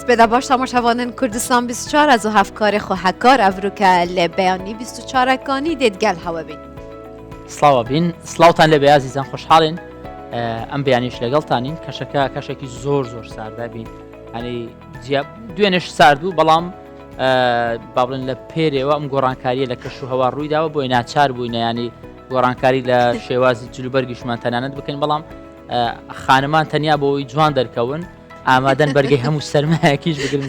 سپێدە باش تەماشاوانن کوردستان 24 ئەز و هەفکارێ خۆ هەکار ئەڤروکە لە بەیانی 24ەکانی دێت گەل هەوە بین. سڵاوە بین سڵاوتان لێ بەیازیزان خۆشحاڵین ئەم بەیانیش لەگەڵتانین کەشەکە کەشێکی زۆر زۆر ساردا بین ئەنی دوێنێش سارد بوو بەڵام با بڵێن لە پێرێوە ئەم گۆڕانکاریە لە کەش و هەوا ڕوویداوە بۆی ناچار بووینە ینی گۆڕانکاری لە شێوازی جلوبەرگیشمان تەنانەت بکەین بەڵام خانمان تەنیا بۆ ئەوی جوان دەرکەون ئامادەن بەرگەی هەموو سەرمایەکیش بگرن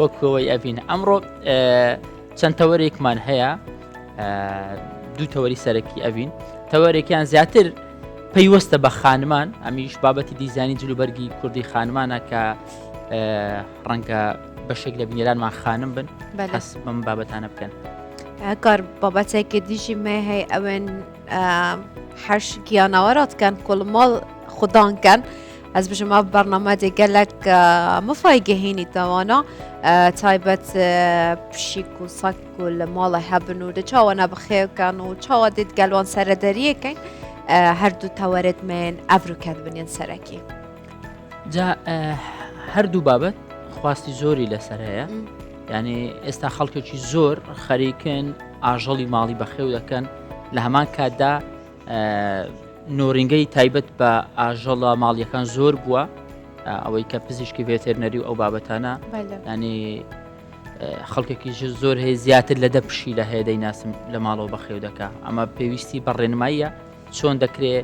وەکەوەی ئەڤین ئەمڕۆ چەند تەوەرێکمان هەیە دوو تەوەری سەرەکی ئەڤین تەوەرێکیان زیاتر پەیوەستە بە خانمان ئەمیش بابەتی دیزانی جلوبەرگی کوردی خانمانە کە ڕەنگە بەشێک لە بینەرانمان خانم بن هەس بەم بابەتانە بکەن. کار بابەتێکی دیژی مێ هەیە ئەوێن حەش گیانەوەرات کەن کوڵماڵ خوددان کەن ئەس بژم ئەv بەرنامە دێ gelek مفای گەهینی تەوانە تایبەت پشیک و سەگ و لە ماڵە هەبن و دە چاوە بخێوکەن و چاوە دێت گەلوان سەرەدەریەکەین هەردوو تەوەرێت مێن ئەڤروکەت بنێن سەرەکی. جا هەردوو بابەت خواستی زۆری لەسەر هەیە یعنی ئێستا خەڵکێکی زۆر خەریکن ئاژەڵی ماڵی بەخێو دەکەن لە هەمان کاتدا نۆرینگەی تایبەت بە ئاژەڵە ماڵیەکان زۆر بووە ئەوەی کە پزیشکی ڤێتەرنەری و ئەو بابەتانە ینی خەڵکێکی زۆر هەیە زیاتر لە دە پشی لە هەیە دەیناسم لە ماڵەوە بەخێو دەکا ئەمە پێویستی بە ڕێنماییە چۆن دەکرێ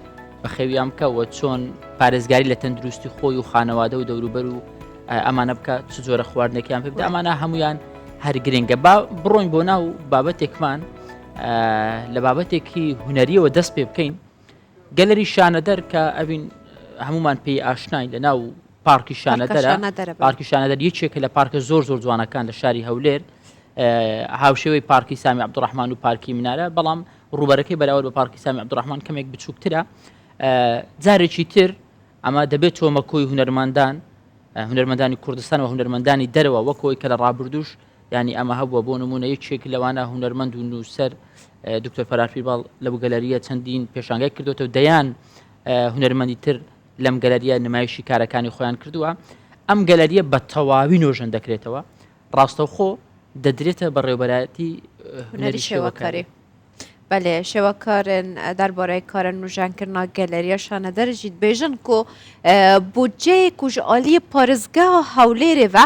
بەخێویان بکە و چۆن پارێزگاری لە تەندروستی خۆی و خانەوادە و دەوروبەر و ئەمانە بکە چ جۆرە خواردنێکیان پێ ئەمانە هەمویان هەر گرنگە با بڕۆین بۆ ناو بابەتێکمان لە بابەتێکی هونەریەوە دەست پێ بکەین گەلەری شانەدەر کە ئەوین هەمومان پێی ئاشناین لە ناو پارکی شانەدەرە پارکی شانەدەر یەکێکە لە پارکە زۆر زۆر جوانەکان لە شاری هەولێر هاوشێوەی پارکی سامی عبدڕحمان و پارکی منارە بەڵام ڕووبەرەکەی بەراورد بە پارکی سامی عبدڕحمان کەمێک بچووکترە جارێکی تر ئەمە دەبێت تۆمەکۆی هونەرمەندان هونەرمەندانی کوردستان و هونەرمەندانی دەرەوە وەکەوەی کە لە ڕابردوش ینی ئەمە هەبووە بۆ نمونە یەکێک لەوانە هونەرمەند و نووسەر دکتۆر فەرار پیرباڵ لە گەلەریە چەندین پێشانگای کردوێتەوە دەیان هونەرمەندی تر لەم گەلەریە نمایشی کارەکانی خۆیان کردووە ئەم گەلەریە بە تەواوی نۆژەن دەکرێتەوە ڕاستەوخۆ دەدرێتە بەڕێوبەرایەتی هونەری شێوەکاری. بەلێ شێوەکارن دەربارەی کارە نوژەنکردنا گەلەریە شانەدەر ژی دبێژن کو بودجەیەک و ji aliyê parêzgeha Hewlêrê ve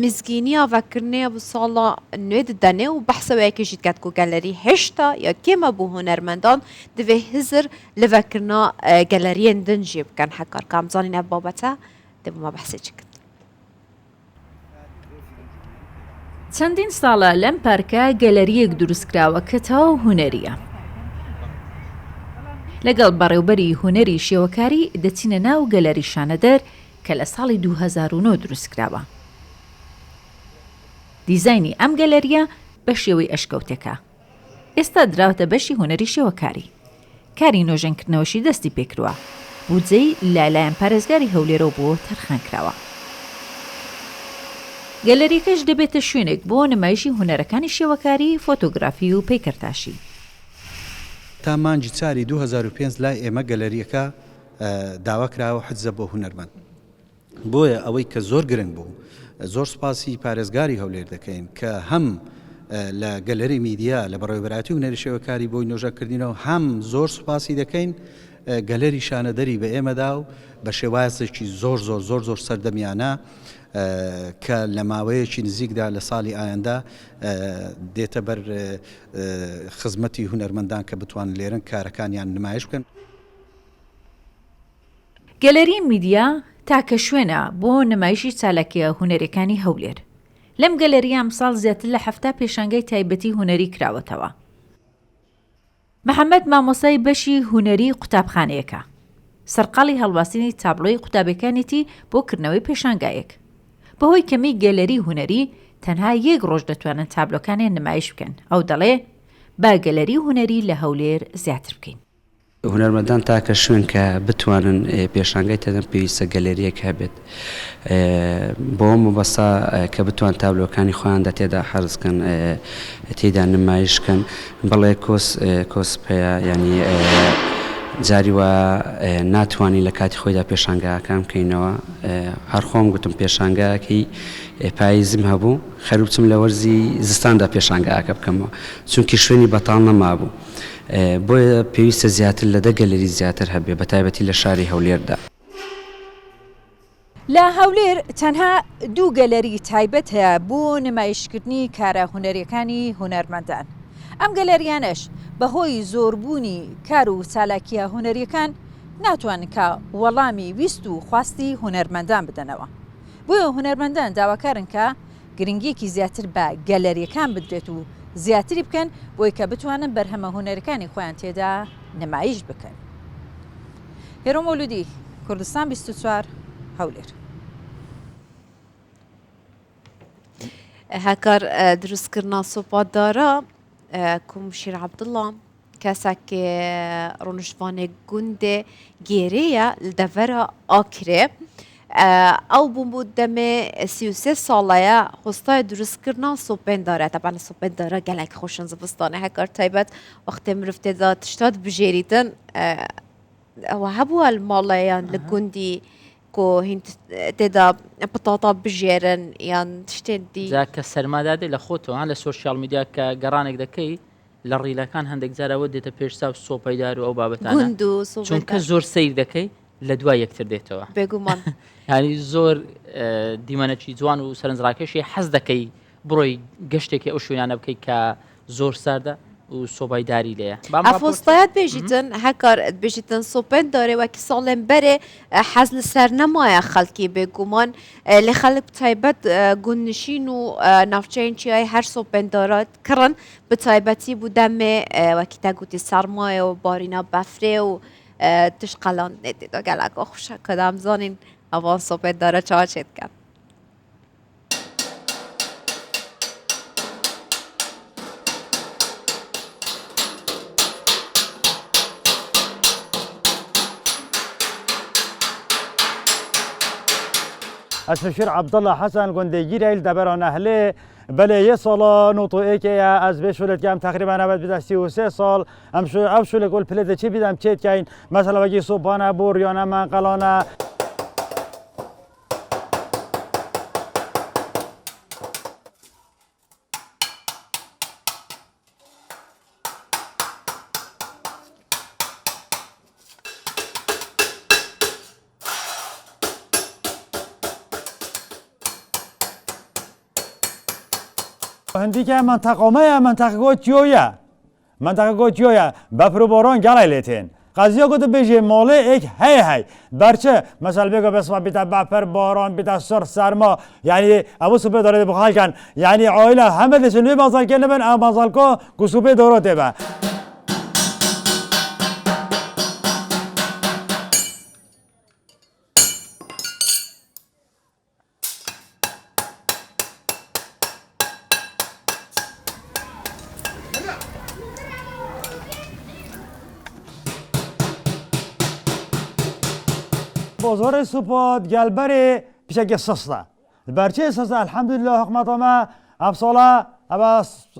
mizgîniya vekirinê bi sala nûê didenê û behsa wê yekê jî diket ku gelerî hêşta ya kême bû hunermendan divê hizir li vekirina geleriyên din jî bikin hekar ka em zanîn ev babete dê bi me behsê çi kin. چەندین ساڵە لەم پارکە گەلەرییەک دروستکراوە کە تەواو هونەرییە. لەگەڵ بەڕێوبەری هونەری شێوەکاری دەچینە ناو گەلەری شانەدەر کە لە ساڵی 2009 دروستکراوە. دیزاینی ئەم گەلەرییە بە شێوەی ئەشکەوتێکە. ئێستا دراوەتە بەشی هونەری شێوەکاری. کاری نۆژەنکردنەوەشی دەستی پێکروە، بودجەی لە لایەن پارێزگاری هەولێرەوە بۆ تەرخانکراوە. گەلەریەکەش دەبێتە شوێنێک بۆ نمایشی هونەرەکانی شێوەکاری، فۆتۆگرافی و پەیکەرتاشی. تا مانگی چاری 2005 لای ئێمە گەلەریەکە داوا کراوە حجزە بۆ هونەرمەند. بۆیە ئەوەی کە زۆر گرنگ بوو زۆر سوپاسی پارێزگاری هەولێر دەکەین کە هەم لە گەلەری میدیا لە بەڕێوەبەرایەتی هونەری شێوەکاری بۆی نۆژە کردینەوە هەم زۆر سوپاسی دەکەین گەلەری شانەدەری بە ئێمەدا و بە شێوازێکی زۆر زۆر زۆر زۆر سەردەمیانە کە لە ماوەیەکی نزیکدا لە ساڵی ئایندە دێتە بەر خزمەتی هونەرمەندان کە بتوانن لێرن کارەکانیان نمایش بکەن. گەلەری میدیا تاکە شوێنە بۆ نمایشی چالاکییە هونەریەکانی هەولێر. لەم گەلەرییە ئەمساڵ زیاتر لە 70 پێشانگای تایبەتی هونەری کراوەتەوە. محەمەد مامۆستای بەشی هونەری قوتابخانەیەکە. سەرقاڵی هەڵواسینی تابڵۆی قوتابیەکانیەتی بۆ کردنەوەی پێشانگایەک. بەهۆی کەمی گەلەری هونەری تەنها یەک ڕۆژ دەتوانن تابلۆکانیان نمایش بکەن. ئەو دەڵێ، با گەلەری هونەری لە هەولێر زیاتر بکەین. هونەرمەندان تاکە شوێن کە بتوانن پێشانگای تێدەن پێویستە گەلەریەک هەبێت بۆ مەبەستە کە بتوان تابلۆکانی خۆیان دە تێدا حەرز کەن تێدا نمایش کەن بەڵێ کۆس کۆسپ هەیە یانی. جاری وایە ناتوانین لە کاتی خۆیدا پێشانگاکان بکەینەوە هەر خۆم گوتم پێشانگاکەی پاییزم هەبوو خەریک بچم لە وەرزی زستاندا پێشانگاکە بکەمەوە چونکی شوێنی بەتاڵ نەمابوو بۆیە پێویستە زیاتر لە دە گەلەری زیاتر هەبێ بە تایبەتی لە شاری هەولێردا. لە هەولێر تەنها دوو گەلەری تایبەت هەیە بۆ نمایشکردنی کارە هونەریەکانی هونەرمەندان، ئەم گەلەریانەش بەهۆی زۆربوونی کار و چالاکیە هونەریەکان ناتوانن کە وەڵامی ویست و خواستی هونەرمەندان بدەنەوە، بۆیە هونەرمەندان داواکارن کە گرنگیەکی زیاتر بە گەلەریەکان بدرێت و زیاتری بکەن بۆی کە بتوانن بەرهەمە هونەرەکانی خۆیان تێدا نمایش بکەن. هێرۆ مەولودی، کوردستان 24، هەولێر. هەکار دروستکردنا سۆپا دارا کو مشیر عەبدوڵا کەسێک ڕونشتڤانێ گوندێ گێرێیە لە دەڤەرا ئاکرێ ئەو بوو بوو دەمێ 33 ساڵەیە هۆستای دروستکردنا سۆپێن دارە تەبعەن سۆپێن دارە گەلێک خۆشن زستانێ هەکار تایبەت وەختێ مرۆڤ تێدا تشتات بژێریتن ئەوە هەبووە لە ماڵێ یان لە گوندی کۆ هین تێدا پتاتا بژێرن یان شتێن دی جا کە سەرما دادێ لە خۆتەوە ها لە سۆشیال میدیا کە گەڕانێک دەکەی لە ڕیلەکان هەندێک جار ئەوە دێتە پێش چاو سۆپەی دار و ئەو بابەتانە گوند و سۆپەی چونکە دار. زۆر سەیر دەکەی لە دوای یەکتر دێتەوە بێگومان یانی زۆر دیمەنەکی جوان و سەرنجڕاکێشی حەز دەکەی بڕۆی گەشتێکی ئەو شوێنانە بکەی کە زۆر ساردە و سۆبای داری لێیە. بام ئەف ڕاپۆرت. هۆستایەت بێژیتن هەکار بێژیتن سۆپێن دارێ وەکی ساڵێن بەرێ حەز لە سەر نەمایە خەڵکی بێگومان لێ خەڵک بتایبەت گوندنشین و ناوچەین چیای هەر سۆپێن دارا کڕن بتایبەتی بوو دەمێ وەکی تە گوتی سەرمایە و بارینا بەفرێ و تشت قەلاندنێ تێدا گەلەکا خوشە کەدام زانین ئەوان سۆپێن دارە چاوا چێ دکەن. Ez Müşir Abdullah Hasan gundê Gîreyl debera Nehlê belê yê sala not û êkê ye ez vê şûlê dikem teqrîben evet bide 33 sal em şû ew şûlê ku li pilê de çi bîde em çê dikeyn mesela wekî sopane boryane menqelane هەندیکە مەنتەقۆمەیە مەنتەقەکۆ چیۆیە مەنتەقەکۆ چیۆیە بەفر و بۆران گەڵای لێ تێن قەزیە گوت بێژێ ماڵێ ئێک هەیە هەی بەرچە مەسەل بێگە بەسما بیتە بەفر باران بیتە سڕ سەرما یعنی ئەوە سوپێ دارێ بخالکەن یعنی عائلە هەمە دەچن لێ بازارکە نبن ئەو بازارکۆ کو سوپێ دارا تێبە. بازار سوپات گەلبەرێ پیشەکە سستە بەرچێ سستە الحمدلله حکومەتە مە ئەف ساڵە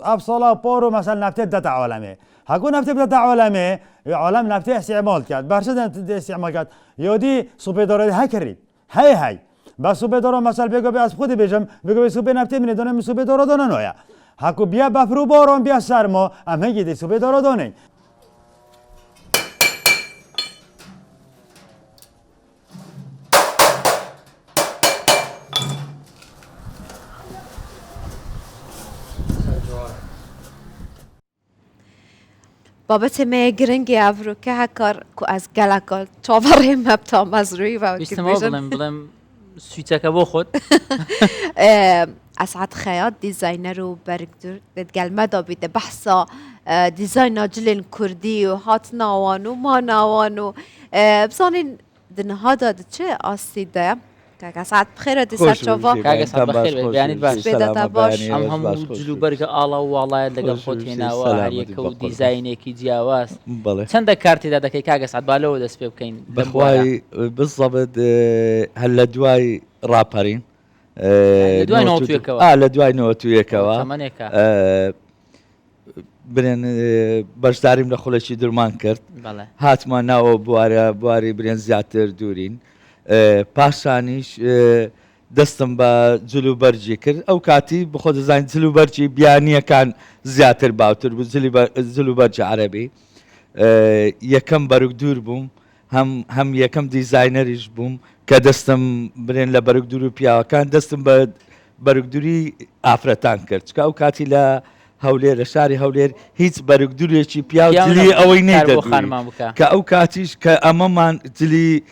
ئەف ساڵە پۆر و مەسەل نەفتێ دەتە عالەمێ هەکو نەفتێ بدەتە عالەمێ عالەم نەفتێ استعمال کرد بەرچە استعمال کرد یادی سوپێ دارێ هەکرید هەی هەی بە سوپێ دارا مەسەل بێگە بێ ئەس خودی بێژم بێگە بێ سوپێ نەفتێ منێ دانێ من سوپێ دارا دانە نایە هەکو بیا بەفر و باران بیا سەرما ئەم هەنگی دێ سوپێ دارا دانێ بابەتێ مەیە گرنگێ ئەڤرۆکە هەکار کو ئەز گەلەکا چاوەڕێ مە تامەزروی و ویستمەوە بڵێم بڵێم سویچەکە بۆ خۆت ئەسعد خەیات دیزاینەر و بەرگدور گەلمەدا بیتە بەحسا دیزاینا جلێن کوردی و هاتناوان و ماناوان و بزانین د نهادا د چ ئاستی دایە؟ کاک ئەسعەد بخێرە دی خۆش سەرچاوە. بژی کاک ئەسعەد بەیانتان بەخێر باش بێت خۆش بەیانیت بژی باش سپێدەتە سەلامە باش. بەیانی ئەم ئێوەش باش هەموو خۆش جل و بژی بەرگە ئاڵا و واڵایەت لەگەڵ خۆش خۆت بژی هێناوە هەر سەلامەتی یەکە و بەقوربان دیزاینێکی جیاواز بەڵێ چەندە کار تێدا دەکەی کاک ئەسعەد با لەوە دەست پێ بکەین لەم بوارە بەخوای بالضبط هەر لە دوای ڕاپەرین لە دوای 92 نەوەتویەکەوە ئا لە دوای ئەوە نەوەتویەکەوە تەمەنێکە. برێن بەشداریم لە خولێکی درمان کرد هاتمە ناوە بوارە بواری برێن زیاتر دوورین پاشانیش دەستم بە جل و بەرگی کرد ئەو کاتی بخۆ دەزانین جل و بەرگی بیانیەکان زیاتر باوتر بوو جلی جل و بەرگی عەرەبی یەکەم بەرگ دوور بووم هەم هەم یەکەم دیزاینەریش بووم کە دەستم برێن لە بەرگ دوور و پیاوەکان دەستم بە بەرگدوری ئافرەتان کرد چکە ئەو کاتی لە هەولێر لە شاری هەولێر هیچ بەرگدورێکی پیاو جلی ئەوەی نەیدەدووری کە ئەو کاتیش کە ئەمەمان جلی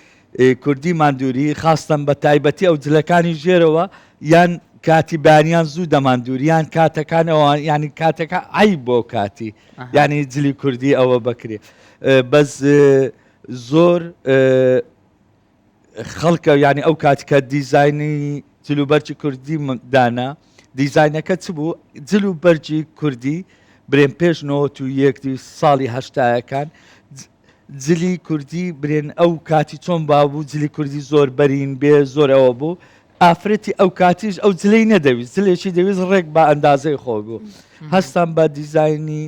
کوردیمان دووری خاستەن بە تایبەتی ئەو جلەکانی ژێرەوە یان کاتی بەیانیان زوو دەمان دووری یان کاتەکان ئەوان ینی کاتەکە عیب بۆ کاتی ینی جلی کوردی ئەوە بکرێ بەس زۆر خەڵکە یانی ئەو کات کە دیزاینی جلوبەرگی کوردی دانا دیزاینەکە چ بوو جل و بەرگی کوردی برێن پێش 91 ساڵی هەشتایەکان جلی کوردی برێن ئەو کاتی چۆن بابوو جلی کوردی زۆر بەرین بێ زۆر ئەوە بوو ئافرەتی ئەو کاتیش ئەو جلەی نەدەویست جلێکی دەویست ڕێک بە ئەندازەی خۆ بوو هەستان بە دیزاینی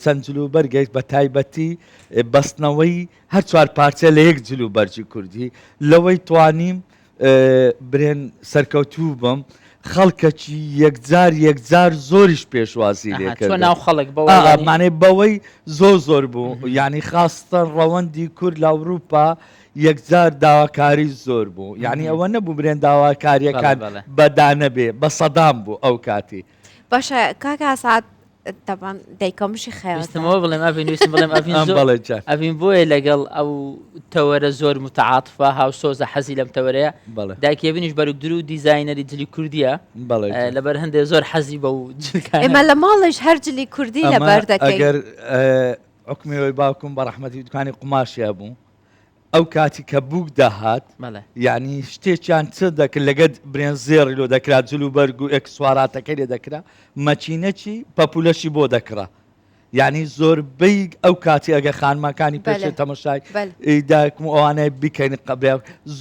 چەند جلوبەرگێک بە تایبەتی بەستنەوەی هەر چوار پارچە لە یەک جلوبەرگی کوردی لەوەی توانیم برێن سەرکەوتوو بم خەڵکەکی یەکجار یەکجار زۆریش پێشوازی لێکرد ناو خەڵک بەمانەی بەوەی زۆر زۆر بوو یعنی خاستە ڕەوەندی کورد لە ئەوروپا یەکجار داواکاری زۆر بوو یعنی ئەوە نەبوو برێن داواکاریەکان بەدانەبێ بە سەدام بوو ئەو کاتی باشە کاکە سعات تەبعەن دایکەمشی خەیاتە. ویستم ئەوە بڵێم ئەڤین ویستم بڵێم ئەڤین ئەم زۆر بەڵێ جان ئەڤین بۆیە لەگەڵ ئەو تەوەرە زۆر متعاتفە هاوسۆزە حەزی لەم تەوەرەیە بەڵێ دایکی ئەڤینیش بەرگدر و دیزاینەری جلی کوردیە بەڵێ ئە، جان. لەبەر هەندێ زۆر حەزی بەو جلکانە ئێمە لە ماڵیش هەر جلی کوردی ئەمە لەبەر دەکەین. ئەگەر ئە، حوکمی ئەوەی باوکم بە ڕەحمەتی دوکانی قوماشی هەبوو ئەو کاتی کە بووک دەهات بەڵێ. یعنی شتێکیان چ دەکرد لەگەت برێن زێڕی لۆ دەکرا جل و بەرگ و ئێکسواراتەکەی لێ دەکرا مەکینەکی پەپولەشی بۆ دەکڕا یعنی زۆربەی ئەو کاتی ئەگە خانمەکانی پێشێ بەلێ. تەمەشای بەلێ. ئی دایکم و ئەوانەی بیکەین قەبێ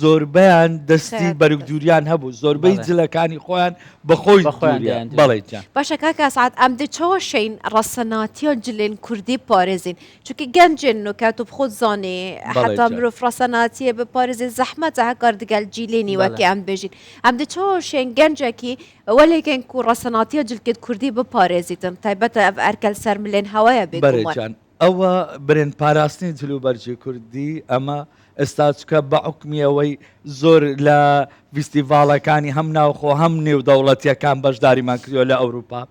زۆربەیان دەستی خەیات بەرگ دەست. دووریان هەبوو زۆربەی بەڵێ. جلەکانی خۆیان بە خۆی بە خۆیان دووریان دەیان دووری. بەڵێ جان. باشە کاک ئەسعەد ئەم دێ چەوە شەین ڕەسەناتیا جلێن کوردی پارێزین چونکە گەنجێن نوکە تو بخۆت زانێ بەڵێ حەتا جان. مرۆڤ ڕەسەناتیە بپارێزێ زەحمەتە هەکار دگەل جیلێنی بەڵێ. وەکی ئەم بێژین ئەم دێ چەوە شەین گەنجەکی وەلێکێن کو ڕەسەناتیا جلکێت کوردی بپارێزیتن تایبەتە ئەڤ ئەرکەل سەر ملێن هەوایە بەرێ بێگومان. جان ئەوە برێن پاراستنی جلوبەرگی کوردی ئەمە ئێستا چکە بە حوکمی ئەوەی زۆر لە ڤیستیڤاڵەکانی هەم ناوخۆ هەم نێودەوڵەتیەکان بەشداریمان کردوە لە ئەوروپا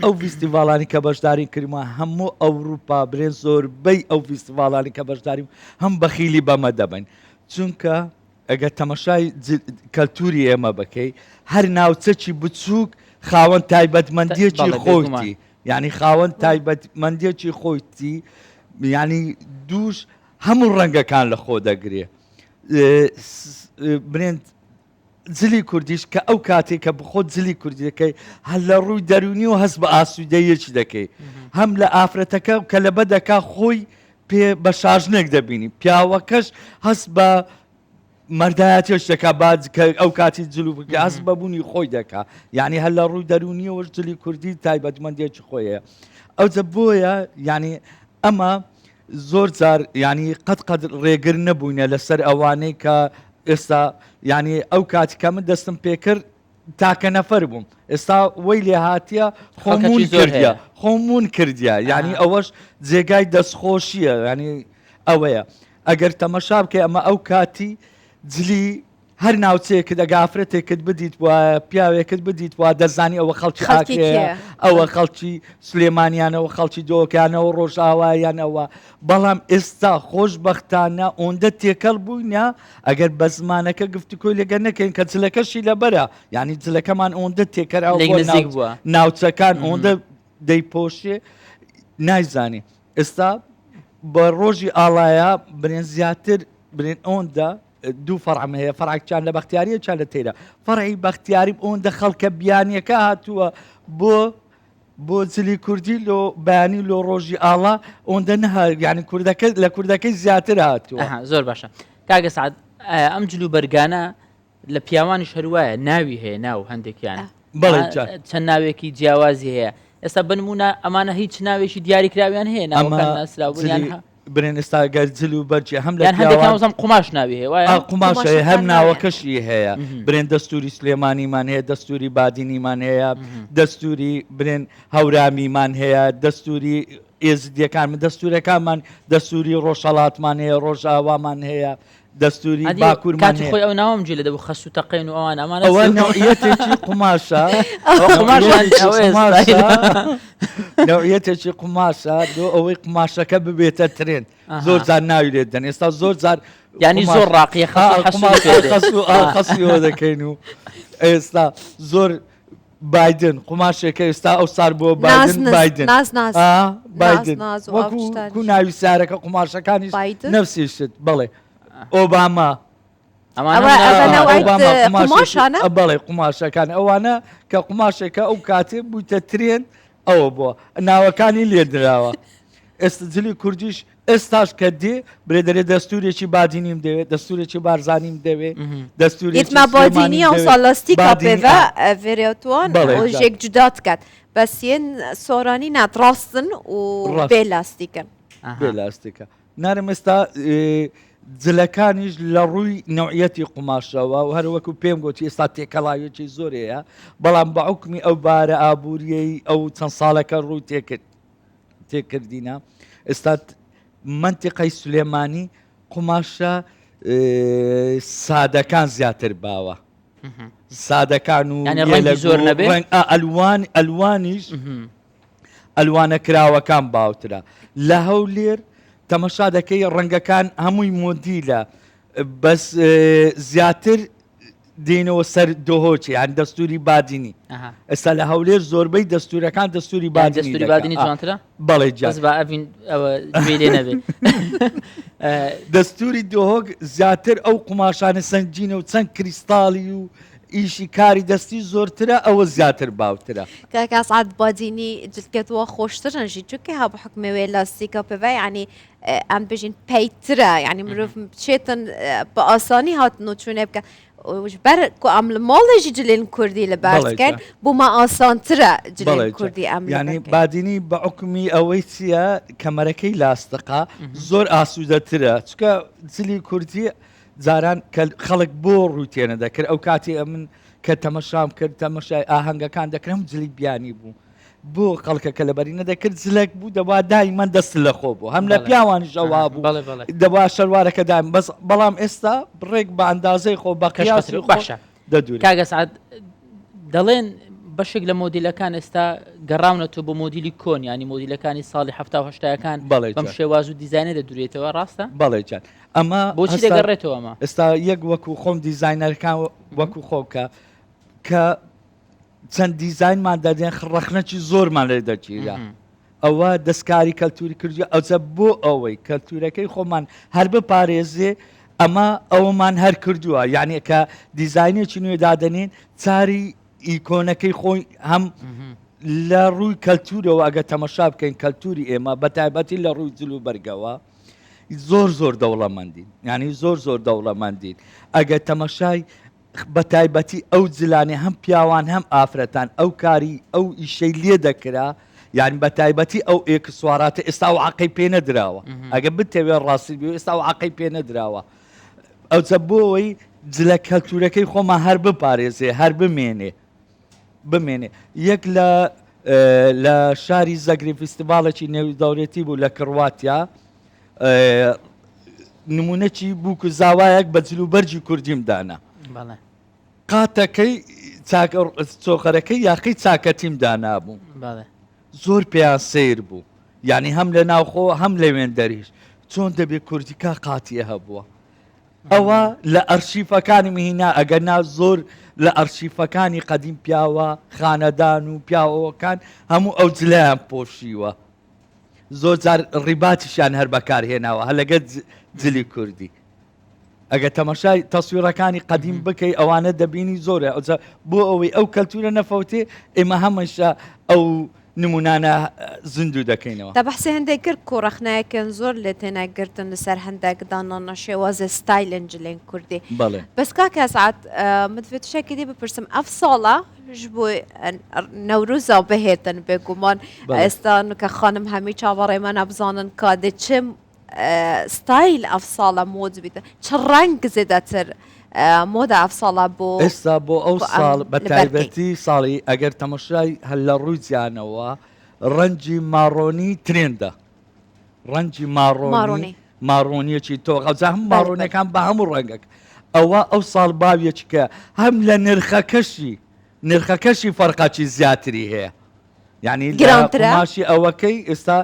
ئەو ڤیستیڤاڵانی کە بەشداری کردمە هەموو ئەوروپا برێن زۆربەی ئەو ڤیستیڤاڵانی کە بەشداریم هەم بەخیلی بەمە دەبن چونکە ئەگەر تەمەشای کەلتوری ئێمە بکەی هەر ناوچەکی بچووک خاوەن تایبەتمەندیەکی خۆیتی یعنی خاوەن تایبەتمەندیەکی خۆیتی یعنی دووش هەموو ڕەنگەکان لە خۆ دەگرێ برێن جلی کوردیش کە ئەو کاتێک کە بخۆ جلی کوردیەکەی هەر لە ڕووی دەرونی و هەست بە ئاسوودەیەکی دەکەی هەم لە ئافرەتەکە کە لە بەدەکا خۆی پێ بە شاژنێک دەبینی پیاوەکەش هەست بە مەردایەتیش دەکا باج کە ئەو کاتی جل و بگە هەست بە بوونی خۆی دەکا یعنی هەر لە ڕووی دەروونیەوەش جلی کوردی تایبەتمەندێکی خۆی هەیە ئەوجە بۆیە یعنی ئەمە زۆر جار یعنی قەت قەت ڕێگر نەبووینە لەسەر ئەوانەی کە ئێستا یعنی ئەو کاتی کە من دەستم پێکرد تاکە نەفەر بووم ئێستا وەی لێ هاتیە خۆمون کردە خۆمون کردە یعنی ئەوەش جێگای دەستخۆشیە ینی ئەوەیە ئەگەر تەمەشا بکەی ئەمە ئەو کاتی جلی هەر ناوچەیەکت ئەگە ئافرەتێکت بدیت وایە پیاوێکت بدیت وا دەزانی ئەوە خەڵکی ئاکرێیە ئەوە خەڵکی سلێمانیانەوە خەڵکی دۆکانەوە ڕۆژئاوایانەوە بەڵام ئێستا خۆشببختانە ئۆندە تێکەڵ بووینە ئەگەر بە زمانەکە گفتوکۆی لەگەر نەکەین کە جلەکەشی لەبەرە یعنی جلەکەمان ئەوەندە تێکەر لێک نزیک بووە. ناوچەکان ئەوەندە دەیپۆشێ نایزانی ئێستا بە ڕۆژی ئاڵایە برێن زیاتر برێن ئەوەندە دوو فەرعم هەیە فەرعێکیان لە بەختیاریە چیان لە تەیرە فەرعی بەختیاریم ئەوەندە خەڵکە بیانیەکە هاتووە بۆ بۆ جلی کوردی لۆ بەیانی لۆ ڕۆژی ئاڵا ئۆندە نەها یانی کوردەکە لە کوردەکەی زیاتر هاتووە. ئەها زۆر باشە کاک ئەسعد ئایا ئەم جل و بەرگانە لە پیاوانیش هەر وایە ناوی هەیە ناو هەندێکیان بەڵێ جان. چەند ناوێکی جیاوازی هەیە. ئێستا بنمونە ئەمانە هیچ ناوێکی دیاریکراویان هەیە ناوەکان ناسراو یان برێن ئێستا گەر جل و بەرگی هەم لە یان هەندێک پیاوان ناوزەم قوماش ناوی هەیە وایە ئا، قوماش هەیە هەر قوماشەکان ناویان. ناوەکەشی هەیە برێن دەستوری سلێمانیمان هەیە دەستوری بادینیمان هەیە دەستوری برێن هەورامیمان هەیە دەستوری ئێزدیەکان دەستورەکانمان دەستوری ڕۆژهەڵاتمان هەیە ڕۆژئاوامان هەیە دەستوری ئەدی باکوورمان کاتی هەیە خۆی ئەو ناوەم جێ لە دەبوو خەس و تەقێن و ئەوان ئەمانە ئەوە چی بوو؟ نەوعیەتێکی قوماشە ئەوە قوماشان نەوعیەتێکی ئەوە قوماشە ئێستا نەوعیەتێکی قوماشە بۆ ئەوەی قوماشەکە ببێتە ترێند ئەها. زۆر جار ناوی لێ دەن ئێستا زۆر جار یعنی قوماش زۆر ڕاقیە خەس و ئا، حەسوو قوماش پێ دێ. خەسوو ئا، ئا. خەسووەوە دەکەین و ئێستا زۆر بایدن قوماشێکە ئێستا ئەو سار بۆ ناز بایدن نز بایدن ناز ناز ئا ناز بایدن ناز و ئەو وەکو شتانیش. کو ناوی سارەکە قوماشەکانیش بایدن؟ نفسی شت بەڵێ ئۆباما ئەمانە ئەوە ئەوە ناوە- نەوعی ئۆباما قوماشێکی قوماشانە؟ بەڵێ قوماشەکان ئەوانە کە قوماشێکە ئەو کاتێ بوویتە ترێن ئەوە بووە ناوەکانی لێدراوە ئێستا جلی کوردیش ئێستاش کە دێ برێ دەرێ دەستورێکی بادینیم دەوێت دەستورێکی بارزانیم دەوێ دەستورێکی ئیتما سلێمانیم بادینیە و دەوێ سالاستیکا بادینی پێڤە ئا ڤێرێتوان بەڵێ و جا ژێک جودا دکات بەس yên سۆرانی نات ڕاستن و ڕاست بێ لاستیکن. بێ ئەها. لاستیکە نارم ئێستا جلەکانیش لە ڕووی نەوعیەتی قوماشەوە و هەر وەکو پێم گوتی ئێستا تێکەڵاویەکی زۆر هەیە بەڵام بە حوکمی ئەو بارە ئابووریەی ئەو چەند ساڵەکە ڕووی تێکرد تێکردینە ئێستا مەنتیقەی سلێمانی قوماشە سادەکان زیاتر باوە سادەکان و یعنی ڕەنگی زۆر نەبێ ڕەنگ ئەلوان ئەلوانیش ئەلوانە کراوەکان باوترە لە هەولێر تەمەشا دەکەی ڕەنگەکان هەمووی مۆدیلە بەس زیاتر دێنەوە سەر دۆهۆکی یان دەستوری بادینی ئێستا لە هەولێر زۆربەی دەستورەکان دەستوری بادینی دەستوری بادینی جوانترە بەڵێ جا بەس با ئەڤین ئەوە گوێی لێ نەبێ دەستوری دۆهۆک زیاتر ئەو قوماشانە سەنگینە و چەند کریستاڵی و ئیشی کاری دەستی زۆرترە ئەوە زیاتر باوترە. کاک ئەسعەد بادینی جلکەت وا خۆشترن ژی چونکە ها بحکمێ وێ لاستیکا پێ یعنی ئەم بژین پەیترە یعنی مرۆڤ بچێتن بە ئاسانی هاتن و چوونێ بکە بەر کو ئەم لە ماڵێژی جلێن کوردی لە بەر بکەن بۆ ما ئاسانترە جلێن کوردی ئەم ینی بادینی بە حکومی ئەوەی چییە کەمەرەکەی لاستقا زۆر ئاسوودەترە چکە جلی کوردی جاران کە خەڵک بۆ ڕووی تێنە دەکرد ئەو کاتی ئەمن کە تەمەشام کرد تەمەشای ئاهەنگەکان دەکرم جلی بیانی بوو بۆ خەڵکەکە لەبەری نەدەکرد جلەک بوو دەبا دایمەن دەست لە خۆ بوو هەم لە پیاوانیش ئەوە بوو دەبا شەلوارەکە دایم بەس بەڵام ئێستا بڕێک بە ئەندازەی خۆ بە قیاسی خۆ باشە دەدوری. کاک ئەسعەد دەڵێن بەشێک لە مۆدیلەکان ئێستا گەڕاونەتەوە بۆ مۆدیلی کۆن ینی مۆدیلەکانی ساڵی ه هەشتاکان بەم شێواز و دیزینە دەدورێتەوە ڕاستە بەڵێ جان ئەمە بۆچی دەگەڕێتەوە ئەمە ئێستا یەک وەکو خۆم دیزینەرەکان وەکو خۆ کە کە چەند دیزاینمان دەدێن ڕەخنەکی زۆرمان لێ دەگیرا ئەوە دەستکاری کەلتوری کردوە ئەوجا بۆ ئەوەی کەلتورەکەی خۆمان هەر بپارێزێ ئەمە ئەوەمان هەر کردووە یعنی کە دیزاینێکی نوێ دادەنین چاری ئیکۆنەکەی خۆی هەم لە ڕووی کەلتورەوە ئەگە تەمەشا بکەین کەلتوری ئێمە بە تایبەتی لە ڕووی جل و بەرگەوە زۆر زۆر دەوڵەمەندین یعنی زۆر زۆر دەوڵەمەندین ئەگە تەمەشای بەتایبەتی ئەو جلانەی هەم پیاوان هەم ئافرەتان ئەو کاری ئەو ئیشەی لێ دەکرا یان بەتایبەتی ئەو ئێکسواراتە ئێستا ئەو عەقەی پێ نەدراوە ئەگە بتەوێ ڕاستی بێ ئێستا ئەو عەقەی پێ نەدراوە ئەوجە بۆ ئەوەی جلە کەلتورەکەی خۆمان هەر بپارێزێ هەر بمێنێ بمێنێ یەک لە لە شاری زەگری فیستیڤاڵێکی نێودەوڵەتی بوو لە کڕواتیا نمونەکی بووک و زاوایەک بە جل و بەرگی کوردیم دانا قاتەکەی چۆخەرەکەی یاقی چاکەتیم دانابوو زۆر پێیان سیر بوو یعنی هەم لە ناوخۆ هەم لەوێن دەریش چۆن دەبێت کوردی کا قاتیە هەبووە ئەوە لە ئەرشیفەکانی مهینا ئەگەر نا زۆر لە ئەرشیفەکانی قەدیم پیاوە خانەدان و پیاوەکان هەموو ئەو جلیان پۆشیوە زۆر جار ڕیباتیشیان هەر بەکار هێناوە هەر لەگەر جلی کوردی ئەگە تەمەشای تەسویڕەکانی قەدیم بکەی ئەوانە دەبینی زۆرە ئەوجا بۆ ئەوەی ئەو کەلتورە نەفەوتێ ئێمە هەمەشە ئەو. نمونانە زیندوو دەکەینەوە. تە بەحسی هەندێک کرد کو ڕەخنەیەکن زۆر لێ تێنەگرتن لەسەر هەندێک دانانە شێوازێ ستایلن جلێن کوردی. بەڵێ. بەس کاک ئەسعەد من دڤێ تشتێکی دی بپرسم ئەڤ ساڵە ژ بۆ نەوروزا بهێتن بێگومان ئێستا نوکە خانم هەمی چاوەڕێمانە بزانن کا دێ چ ستایل ئەڤ ساڵە مۆد بیتن چ ڕەنگ زێدەتر مۆدە ئەڤ ساڵە بۆ ئێستا بۆ ئەو ساڵ بە تایبەتی ساڵی ئەگەر تەمەشای هەر لە ڕووی جیانەوە ڕەنگی ماڕۆنی ترێندە ڕەنگی ماڕۆنی ماڕۆنیەکی تۆ غەزا هەم ماڕۆنەکان بە هەموو ڕەنگەک ئەوە ئەو ساڵ باویەکی کە هەم لە نرخەکەشی نرخەکەشی فەرقەکی زیاتری هەیە یعنی گرانترە؟ قوماشی ئەوەکەی ئێستا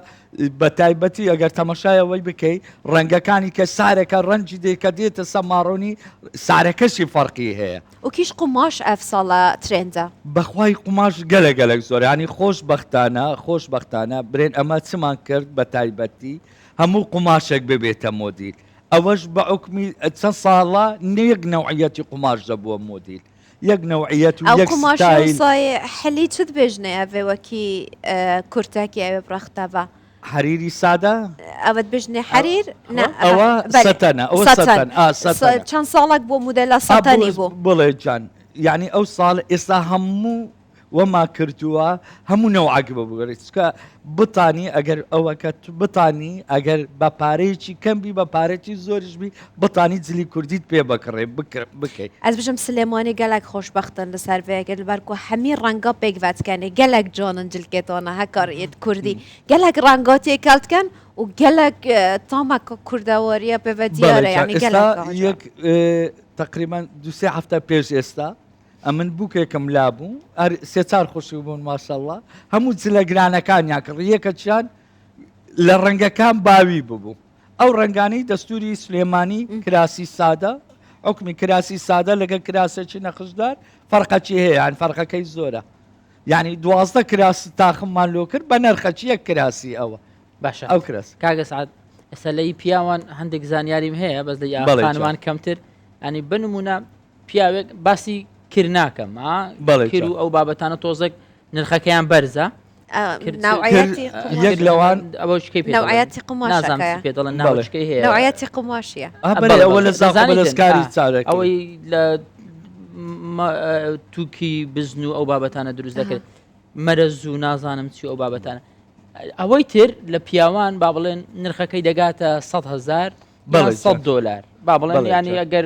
بە تایبەتی ئەگەر تەمەشای ئەوەی بکەی ڕەنگەکانی کە سارەکە ڕەنجی دێ کە دێتە سە ماڕۆنی سارەکەشی فەرقی هەیە. و کیش قوماش ئەڤ ساڵە ترێندە؟ بەخوای قوماش گەلە گەلەک زۆر یانی خۆش بەختانە خۆش بەختانە برێن ئەمە چمان کرد بە تایبەتی هەموو قوماشێک ببێتە مۆدیل ئەوەش بە حوکمی چەند ساڵە یەک نەوعیەتی قوماش دەبووە مۆدیل یەک نەوعیەت و ئەو یەک قوماشە ستایل. وسای حلی چ دبێژنێ ئەڤێ وەکی کورتەکی ئەوێ بڕەختەڤە؟ حەریری سادە؟ ئەوە دبێژنێ حەریر؟ نا ئەوە بەلێ سەتەنە ئەوە سەتەن سەتەن ئا سەتەنە. چەند ساڵەک بۆ مودێلا ئا سەتەنی بوو. بڵێ جان یانی ئەو ساڵ ئێستا هەموو وەما کردووە هەموو نەوعەک ببگەڕێت چکە بتانی ئەگەر ئەوەکە بتانی ئەگەر بە پارەیەکی کەم بی بە پارەی زۆریش بی بتانی جلی کوردیت پێ بکڕێ بکەیت. ئەز بژم سلێمانی گەلەک خۆشبەختن لەسەر ڤێ یەکێ لەبەر کو هەمی ڕەنگا پێکڤە دکەنێ گەلەک جوانن جلکێتانە هەکار یێت کوردی گەلەک ڕەنگا تێکەل دکەن و گەلەک تامەک کوردەواریە پێڤە دیارە یانی گەلەک یەک تقریبا دوسێ هەفتە پێش ئێستا ئەمن بووکێکم لابوو هەر سێ چار خوشک بوون ماشەڵڵا هەموو جلە گرانەکانیان کڕی یەکەکیان لە ڕەنگەکان باوی ببوو ئەو ڕەنگانەی دەستوری سلێمانی کراسی سادە حکمی کراسی سادە لەگە کراسێکی نەخشدار فەرقەکی هەیە یان فەرقەکەی زۆرە یعنی 12 کراس تاخممان لۆ کرد بە نرخەکی یەک کراسی ئەوە باشە ئەو کراس کاگە سعات ئێستا لە ئی پیاوان هەندێک زانیاریم هەیە بەس لە بەڵێ خانمان کەمتر ئەنی بنمونە پیاوێک باسی کر ناکەم ها بەڵێ کر و جا. ئەو بابەتانە تۆزێک نرخەکەیان بەرزە کر چ- نوعیەتی کر- قوماش یەک لەوان ئەوە شکەی پێ دەڵێن. نوعیەتی نازانم قوماشەکەیە چی پێ دەڵێن بەڵێ. ناوچکەی هەیە نوعیەتی قوماشیە ئا، ئە، بەڵێ بەڵێ، ئەوە لە بەڵێ. زاخۆ دەزانیتن، بەلەسکاری ئا، چارەکەی. ئەوەی لە مە- ئە، تووکی بزن و ئەو بابەتانە دروست دەکرێت مەرەز و نازانم چی و ئەو بابەتانە ئەوەی تر لە پیاوان با بڵێن نرخەکەی دەگاتە 100 هزار بەڵێ 100 جان. دۆلار با بڵێن بەڵێ ینی جان. ئەگەر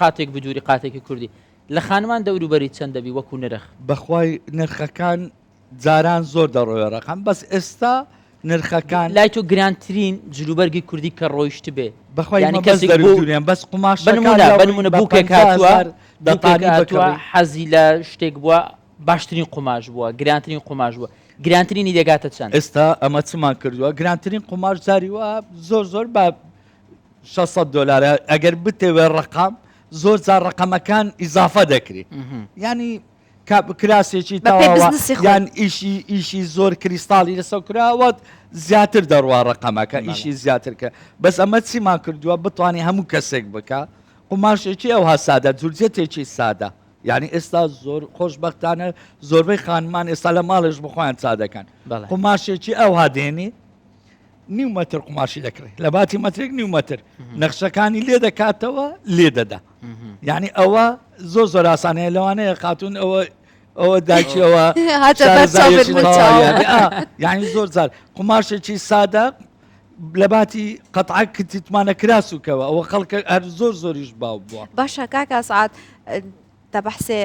قاتێک بدووری قاتێکی کوردی لە خانمان دەوروبەری چەند دەبی وەکو نرخ؟ بەخوای نرخەکان جاران زۆر دەڕۆیە ڕەقەم بەس ئێستا نرخەکان لای تۆ گرانترین جلوبەرگی کوردی کە ڕۆیشتبێ بەخوای یانی ئمە بەس کەسێک بۆ دەروی بەس قوماشەکان بنمونە لە ڕووی بنمونە بە بووکێک 50 هاتووە هەزار بووکێک دەتانی هاتووە بکڕی. حەزی لە شتێک بووە باشترین قوماش بووە گرانترین قوماش بووە گرانترینی دەگاتە چەند؟ ئێستا ئەمە چمان کردووە گرانترین قوماش جاری وا زۆر زۆر بە 600 دۆلارە ئەگەر بتەوێ ڕەقەم زۆر جار ڕەقەمەکان ئیزافە دەکرێ ینی کراسێکی بەپێی تەواوە بزنسی خۆی. یان ئیشی ئیشی زۆر کریستاڵی لەسەر کراوە زیاتر دەڕوا ڕەقەمەکە ئیشی زیاتر کە بەس ئەمە چیمان کردووە بتوانێ هەموو کەسێک بکە قوماشێکی ئەوها سادە جورجێتێکی سادە یعنی ئێستا زۆر خۆشببختانە زۆربەی خانمان ئێستا لە ماڵێش بخۆیان چا دەکەن بەڵێ. قوماشێکی ئەوها دێنی نیو مەتر قوماشی دەکڕێت لە باتی مەترێک نیو مەتر نەخشەکانی لێ دەکاتەوە لێ دەدا یعنی ئەوە زۆر زۆر ئاسانەیە لەوانەیە خاتون ئەوە ئەوە داچیەوە هاتە بەر چاوت من چاو. یعنی زۆر جار قوماشێکی سادە لە باتی قەتعە کتیتمانە کراسوکەوە ئەوە خەڵکە هەر زۆر زۆریش باو بووە. باشە کاک ئەسعەد تە بەحسێ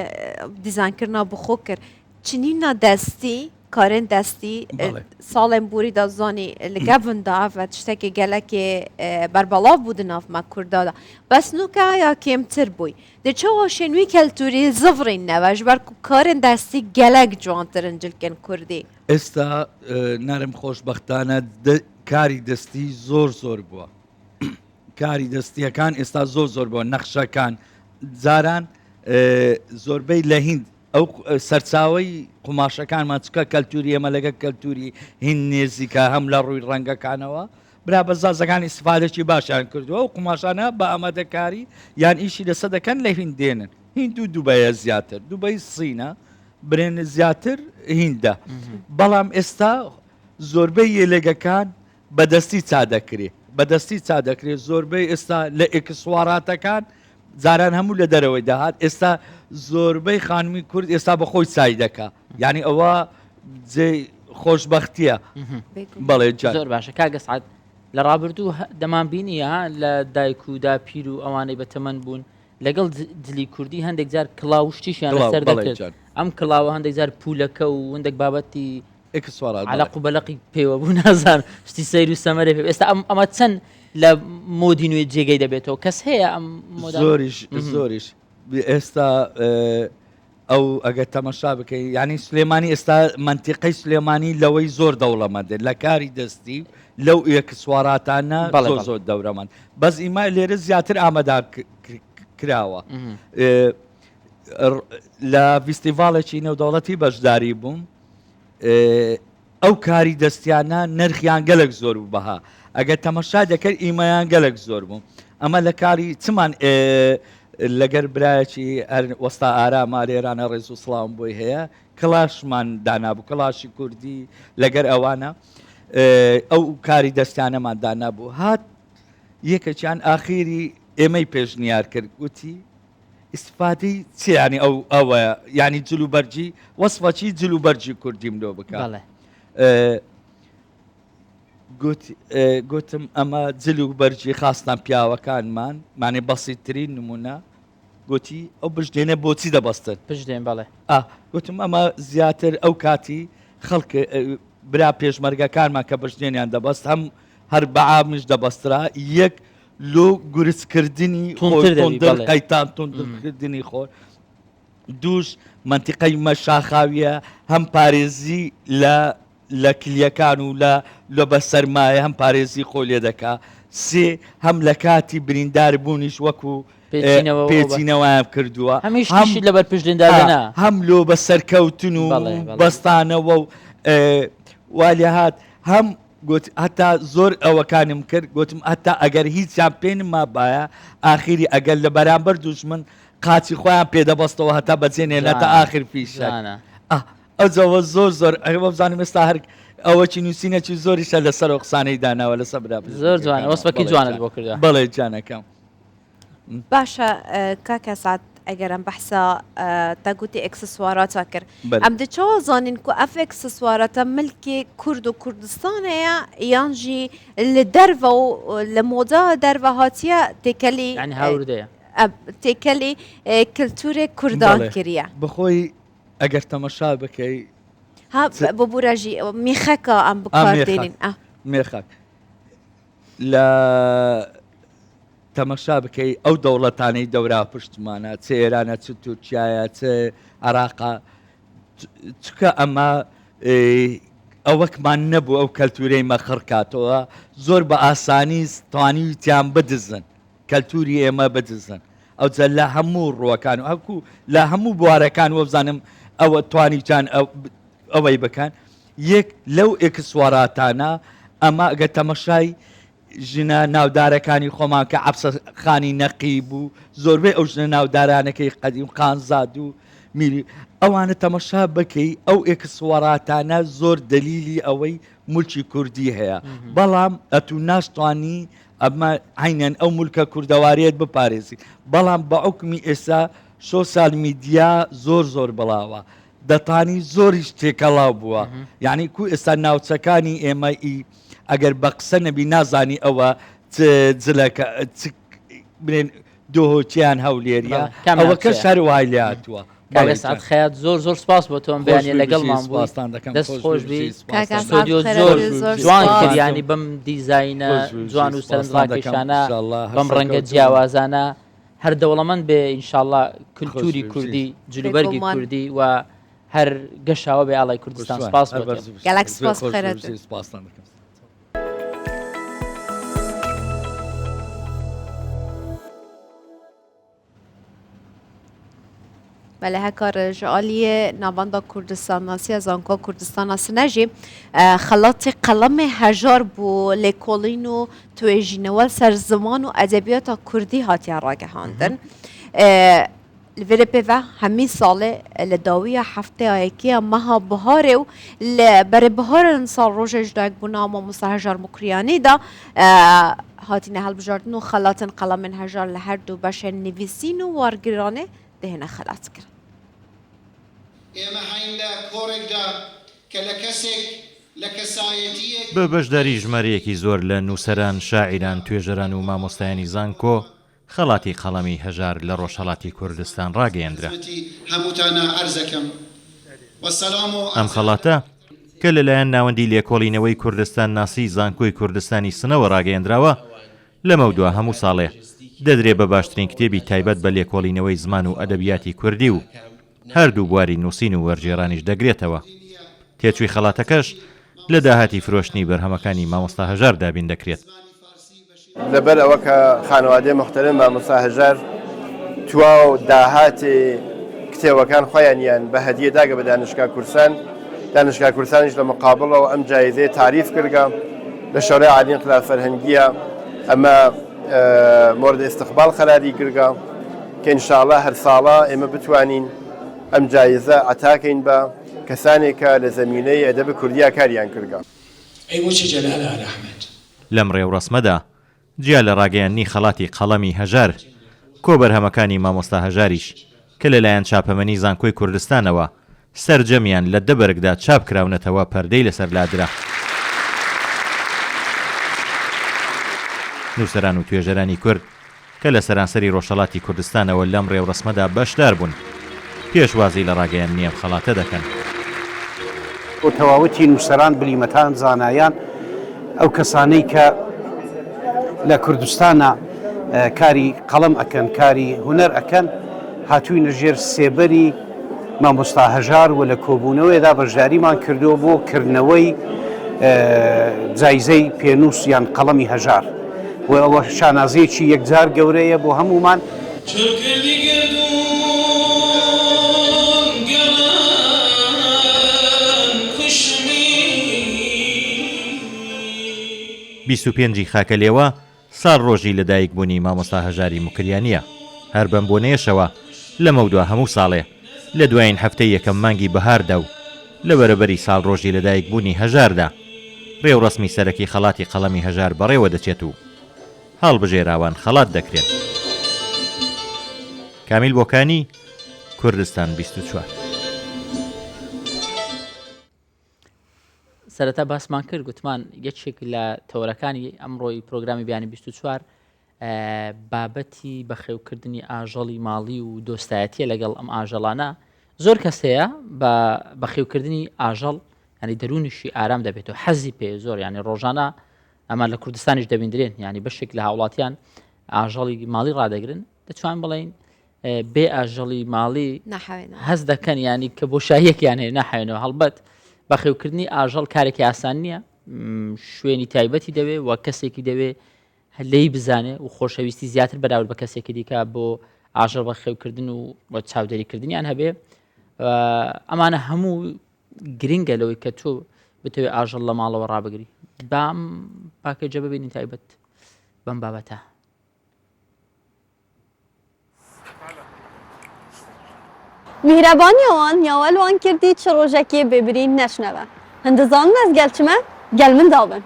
دیزانکردنا بخۆ کرد چنینا دەستی کارێن دەستی بەڵێ. ساڵێن بوری دا زانی li gevin da ev tiştekê gelekê berbelav bû di nav me Kurda da. Bes nûke ya kêmtir bûy. Dê çawa şên wî keltûrê zivrîn neve ji ber ku karên destî gelek ciwantir in cilkên Kurdî. ئێستا نەرم خۆشبەختانە کاری دەستی زۆر زۆر بووە کاری دەستیەکان ئێستا زۆر زۆر بووە نەخشەکان جاران زۆربەی لە هیند ئەو سەرچاوەی قوماشەکانمان چکە کەلتوری ئێمە لەگە کەلتوری هیند نێزیکە هەم لە ڕووی ڕەنگەکانەوە برا بەزازەکان ئیسفادەکی باشیان کردووە ئەو قوماشانە بە ئامادەکاری یان ئیشی لەسە دەکەن لە هیند دێنن هیند و دوبەیە زیاتر دوبەی سینە. برێن زیاتر هیندە بەڵام ئێستا زۆربەی یەلێگەکان بەدەستی چا دەکرێ بەدەستی چا دەکرێ زۆربەی ئێستا لە ئێکسواراتەکان جاران هەموو لە دەرەوەی دەهات ئێستا زۆربەی خانمی کورد ئێستا بە خۆی چای دەکا یعنی ئەوە جێ خۆشببختیە بەڵێ زۆر باشە کاگە سعات لە ڕابردوو دەمان بینی ها لە دایک و داپیر و ئەوانەی بە تەمەن بوون لەگەڵ جلی کوردی هەندێک جار کڵاو شتیشیان لەسەر دەکرد ئەم کڵاوە هەندێک جار پولەکە و هەندێک بابەتی عەلەق و بەلەقی پێوە بوو نازان شتی سەیر و سەمەرێ پێ ئێستا ئەم ئەمە چەند لە مۆدی نوێ جێگەی دەبێتەوە کەس هەیە ئەم زۆریش زۆریش ئێستا ئەو ئەگەر تەمەشا بکەی یعنی سلێمانی ئێستا منتیقەی سلێمانی لەوەی زۆر دەوڵەمەندێت لە کاری دەستی لەو ئێکسواراتانە زۆر زۆر دەورەمەند بەس ئیمە لێرە زیاتر ئامادە کراوە لە فیستیڤاڵێکی نێودەوڵەتی بەشداری بووم ئەو کاری دەستیانە نرخیان گەلک زۆر بوو بەها ئەگەر تەمەشا دەکرد ئیمەیان گەلک زۆر بوو ئەمە لە کاری چمان لەگەر برایەکی وەستا ئاراما لێرانە ڕێز و سڵاوم بۆی هەیە کڵاشمان دانابوو کڵاشی کوردی لەگەر ئەوانە ئەو کاری دەستیانەمان دانابوو هات یەکێکیان ئاخیری ئێمەی پێشنیار کرد گوتی ئیستفادەی چیە یانی ئەو ئەوە یانی جل و بەرگی وەسفەکی جل و بەرگی کوردیم لۆ بکە بەڵێ. گوت گوتم ئەمە جل و بەرگی خاستان پیاوەکانمان مانێ بەسیترین نمونە گوتی ئەو بژدێنە بۆچی دەبەستن پشتێن بەڵێ ئا گوتم ئەمە زیاتر ئەو کاتی خەڵک برا پێشمەرگەکانمان کە بژدێنیان دەبەست هەم هەر بەعامیش دەبەسترا یەک لۆ گورج کردنی خۆر توندتر دەبی، توندتر بەڵێ. قەیتان توندتر کردنی خۆر دووش مەنتیقەی مە شاخاویە هەم پارێزی لە لە کلیەکان و لە لە بە سەرمایە هەم پارێزی خۆی لێ دەکا سێ هەم لە کاتی بریندار بوونیش وەکو ئێ، پێچینەوە و ئەو بە- پێچینەوەیان کردووە هەمیش هەم تیشت لەبەر پشتێن دادەنا. ئا، هەم لۆ بە سەرکەوتن و بەڵێ، بەڵێ. بەستانەوە و ئێ، وا لێهات هەم گوت هەتا زۆر ئەوەکانم کرد گوتم هەتا ئەگەر هیچیان پێ نمابایە ئاخیری ئەگەر لە بەرامبەر دوژمن قاچی خۆیان پێ دەبەستەوە هەتا بەجێ نێنە تا ئاخر فیشەک ئەوجەوە زۆر زۆر ئەوە بزانم ئێستا هەر ئەوەکی نووسینەکی زۆریشە لەسەر ئەو قسانەی داناوە لەسەر برا زۆر جوانە وەسفەکی جوانت بۆ کردووە بەڵێ جانەکەم. باشە کاکە سەعد ئەگەر ئەم بەحسا تە گوتی ئێکسسواراتە کرد ئەم دە چاوە زانین کو ئەف ئێکسسواراتە ملکی کورد و کوردستانەیە یان ژی لە دەرڤە و لە مۆدا دەرڤە هاتیە تێکەلی یعنی هاوردەیە تێکەلی کلتورێ کوردان کریە بەخۆی ئەگەر تەمەشا بکەی ها ببورە ژی میخەکە ئەم بکار دێنین مێخەک لە تەمەشا بکەی ئەو دەوڵەتانەی دەورا پشتمانە چ ئێرانە چ تورکیایە چ عراقا چکە ئەمە ئەوەکمان نەبوو ئەو کەلتورەی مە خڕکاتەوە زۆر بە ئاسانی توانیوتیان بدزن کەلتوری ئێمە بدزن ئەوجە لە هەموو ڕووەکان و هەکو لە هەموو بوارەکان وەبزانم ئەوە توانیتان ئەوەی بکەن یەک لەو ئێکسواراتانە ئەمە ئەگە تەمەشای ژنە ناودارەکانی خۆمان کە عەبسە خانی نەقیب و زۆربەی ئەو ژنە ناودارانەکەی قەدیم خانزاد و میری ئەوانە تەمەشا بکەی ئەو ئێکسواراتانە زۆر دەلیلی ئەوەی مولکی کوردی هەیە بەڵام ئەتوو ناشتوانی ئەمە عینەن ئەو مولکە کوردەواریت بپارێزی بەڵام بە حوکمی ئێستا سۆسیال میدیا زۆر زۆر بڵاوە دەتانی زۆریش تێکەڵاو بووە یعنی کو ئێستا ناوچەکانی ئێمە ئی ئەگەر بە قسە نەبی نازانی ئەوە چ جلەکە چ بلێن دۆهۆکیان هەولێریە بەڵێ، کام ئەوە کەش ناوچەیە؟ هەر وای لێ هاتووە کاکە بەڵێ سعد گیان. خەیات زۆر زۆر سپاس بۆ تۆم خۆش بەیانە بی لەگەڵمان بژی بووی سپاستان دەکەم دەست خۆش خۆش بی بی بژی کاکە سپاستان سعد ستۆدیۆ خێرا زۆر بی زۆر جوان سپاس. کرد یانی بەم دیزاینە خۆش بی بژی جوان و سپاستان دەکەم سەرنجڕاکێشانە ئینشاڵڵا هەر بەم ڕەنگە سەرکەوتوو بن. جیاوازانە هەر دەوڵەمەند بێ ئینشاڵڵا کلتوری خۆش بی بژی. کوردی جلوبەرگی بێگومان. کوردی و هەر گەشاوە بێ ئاڵای کوردستان خوشوان سپاس هەر بۆ تۆ. بەرز بژی. گەلەک زۆر سپاس خۆش بی خێرات بژی سپاستان دەکەم. بەلێ هەکار ji aliyê Navenda Kurdistannasiya Zankoa Kurdistana Sine jî xelatê qelemê hejar bû lêkolîn û توێژینەوە li ser ziman û edebiyata Kurdî hatiye ragihandin. Li vê pê ve hemî salê li dawiya hefteya yekê ya meha biharê û li berê biharên sal rojê ji dayikbûna mamosta Hejar Mukriyanî de hatine hilbijartin û xelatên qelemên Hejar li her du beşên nivîsîn û wargiranê dihêne xelatkirin. ئێمە هەین لە کۆڕێکدا کە لە کەسێک، لە کەسایەتییەک. بە بەشداری ژمارەیەکی زۆر لە نووسەران، شاعیران، توێژەران و مامۆستایانی زانکۆ، خەڵاتی قەڵەمی هەژار لە ڕۆژهەڵاتی کوردستان ڕاگەیەندرا. ئەم خەڵاتە، کە لەلایەن ناوەندی لێکۆڵینەوەی کوردستانناسیی زانکۆی کوردستانی سنەوە ڕاگەیەندراوە، لەمەودوا هەموو ساڵێ دەدرێ بە باشترین کتێبی تایبەت بە لێکۆڵینەوەی زمان و ئەدەبیاتی کوردی و هەردوو بواری نووسین و وەرگێڕانیش دەگرێتەوە. تێچووی خەڵاتەکەش لە داهاتی فرۆشتنی بەرهەمەکانی مامۆستا هەژار دابین دەکرێت. لەبەر ئەوە کە خانەوادەی موحتەرەم مامۆستا هەژار تواو داهاتی کتێوەکان خۆیانیان بە هەدیە داگە بە دانشگا کورسان، دانشگا کورسانیش لە مقابڵەوە ئەم جایزەیە تاریف کردگە لە شۆرای عالی انقلاب فەرهەنگیە ئەمە مۆرد استقبال قەراری گرگە کە ئینشاءاللە هەر ساڵە ئێمە بتوانین ئەم جایزە عەتاکەین بە کەسانێک کە لە زەمینەی ئەدەب کوردیا کاریان کردگە. ئەی بۆچی جەلال ئال ئەحمەد؟ لەم ڕێوڕەسمەدا جیا لە ڕاگەیاندنی خەڵاتی قەڵەمی هەژار، کۆبەرهەمەکانی مامۆستا هەژاریش کە لەلایەن چاپەمەنی زانکۆی کوردستانەوە سەرجەمیان لە دە بەرگدا چاپ کراونەتەوە پەردەی لەسەر لادرا. نووسەران و توێژەرانی کورد کە لە سەرانسەری ڕۆژهەڵاتی کوردستانەوە لەم ڕێوڕەسمەدا بەشدار بوون، پێشوازی لە ڕاگەیاندنی ئەم خەڵاتە دەکەن. بۆ تەواوەتی نووسەران، بلیمەتان، زانایان، ئەو کەسانەی کە لە کوردستانا کاری قەڵەم ئەکەن، کاری هونەر ئەکەن، هاتووینە ژێر سێبەری مامۆستا هەژار و لە کۆبوونەوەیەدا بەشداریمان کردووە بۆ کردنەوەی جایزەی پێنووس یان قەڵەمی هەژار و ئەوە شانازییەکی یەکجار گەورەیە بۆ هەموومان. چۆن کردی گەردوون گەڕان کوشمی. 25 ی خاکەلێوە ساڵڕۆژی لەدایکبوونی مامۆستا هەژاری موکریانییە، هەر بەم بۆنەیەشەوە لەمەودوا هەموو ساڵێ لە دوایین هەفتەی یەکەم مانگی بەهاردا و لە بەرەبەری ساڵڕۆژی لەدایکبوونی هەژاردا ڕێوڕەسمی سەرەکی خەڵاتی قەڵەمی هەژار بەڕێوە دەچێت و هەڵبژێراوان خەڵات دەکرێن. کامیل بۆکانی، کوردستان 24. سەرەتا باسمان کرد گوتمان یەکێک لە تەوەرەکانی ئەمڕۆی پرۆگرامی بیانی 24 بابەتی بەخێوکردنی ئاژەڵی ماڵی و دۆستایەتیە لەگەڵ ئەم ئاژەڵانە زۆر کەس هەیە بە بەخێوکردنی ئاژەڵ ینی دەرونیشی ئارام دەبێت و حەزی پێ زۆر ینی ڕۆژانە ئەمە لە کوردستانیش دەبیندرێن ینی بەشێک لە هاوڵاتیان ئاژەڵی ماڵی ڕادەگرن دەتوان بڵین بێ ئاژەڵی ماڵی هەست دەکەن ینی کە بۆشاییەکیان هەیە ناحەوێنەوە هەڵبەت بەخێوکردنی ئاژەڵ کارێکی ئاسان نییە شوێنی تایبەتی دەوێ و کەسێکی دەوێ لێی بزانێ و خۆشەویستی زیاتر بەراورد بە کەسێکی دیکە بۆ ئاژەڵ بەخێوکردن و چاودێریکردنیان هەبێ ئەمانە هەموو گرنگە لەوەی کە تۆ بتەوێت ئاژەڵ لە ماڵەوە ڕابگری بام پاکێجە ببینین تایبەت بەم بابەتە. میهرەبانیا وان یا وەل وان کردی چ ڕۆژەکێ بێ برین نەشنەوە هن دزانن ez gel çime gel min dabin.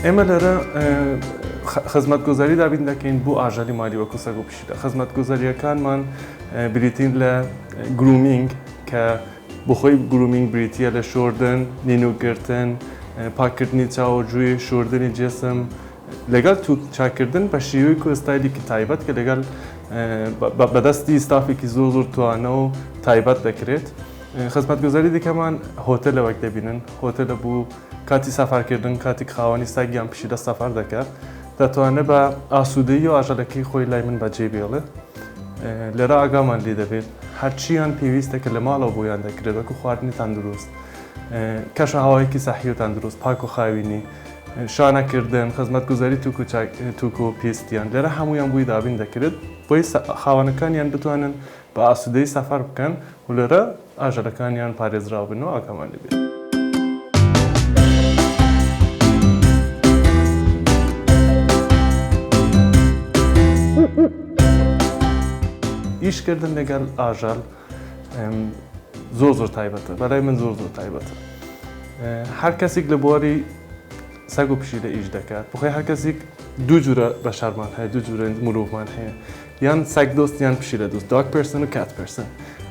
ئێمە لێرە خزمەتگوزاری دابین دەکەین بۆ ئاژەلی مالی وەکو سەگ و پشیلە. خزمەتگوزارییەکانمان بریتین لە grooming کە بۆ خۆی grooming بریتییە لە شۆردن، نینۆکگرتن، پاککردنی چاو و گوێ، شۆردنی جسم لەگەڵ تووک چاککردن بە شێوەیەک و ستایلێکی تایبەت کە لەگەڵ بەدەستی ستافێکی زۆر زۆر توانا و تایبەت دەکرێت. خزمەتگوزاری دیکەمان هۆتێلە وەک دەبینن هۆتێلە بۆ کاتی سەفەرکردن کاتێک خاوەنی سەگ یان پشیلە سەفەر دەکات دەتوانێت بە ئاسوودەیی و ئاژەلەکەی خۆی لای من بەجێ بێڵێت لێرە ئاگامان لێ دەبێت هەرچیان پێویستە کە لە ماڵەوە بۆیان دەکرێت وەکو خواردنی تەندروست کەش و هەوایەکی سەحی و تەندروست پاک و خاوینی. شانەکردن، خزمەتگوزاری توک و چاک توک و پیستیان لێرە هەموویان بووی دابین دەکرێت بۆی خاوەنەکانیان بتوانن بە ئاسوودەیی سەفەر بکەن و لێرە ئاژەلەکانیان پارێزراو بن و ئاگامان لێ بێت. ئیشکردن لەگەڵ ئاژەڵ زۆر زۆر تایبەتە بەلای من زۆر زۆر تایبەتە هەر کەسێک لە بواری سەگ و پشیلە ئیش دەکات بخۆی هەر کەسێک دوو جورە بەشەرمان هەیە دوو جورە مرۆڤمان هەیە یان سەگ دۆست یان پشیلە دۆست dog person و cat person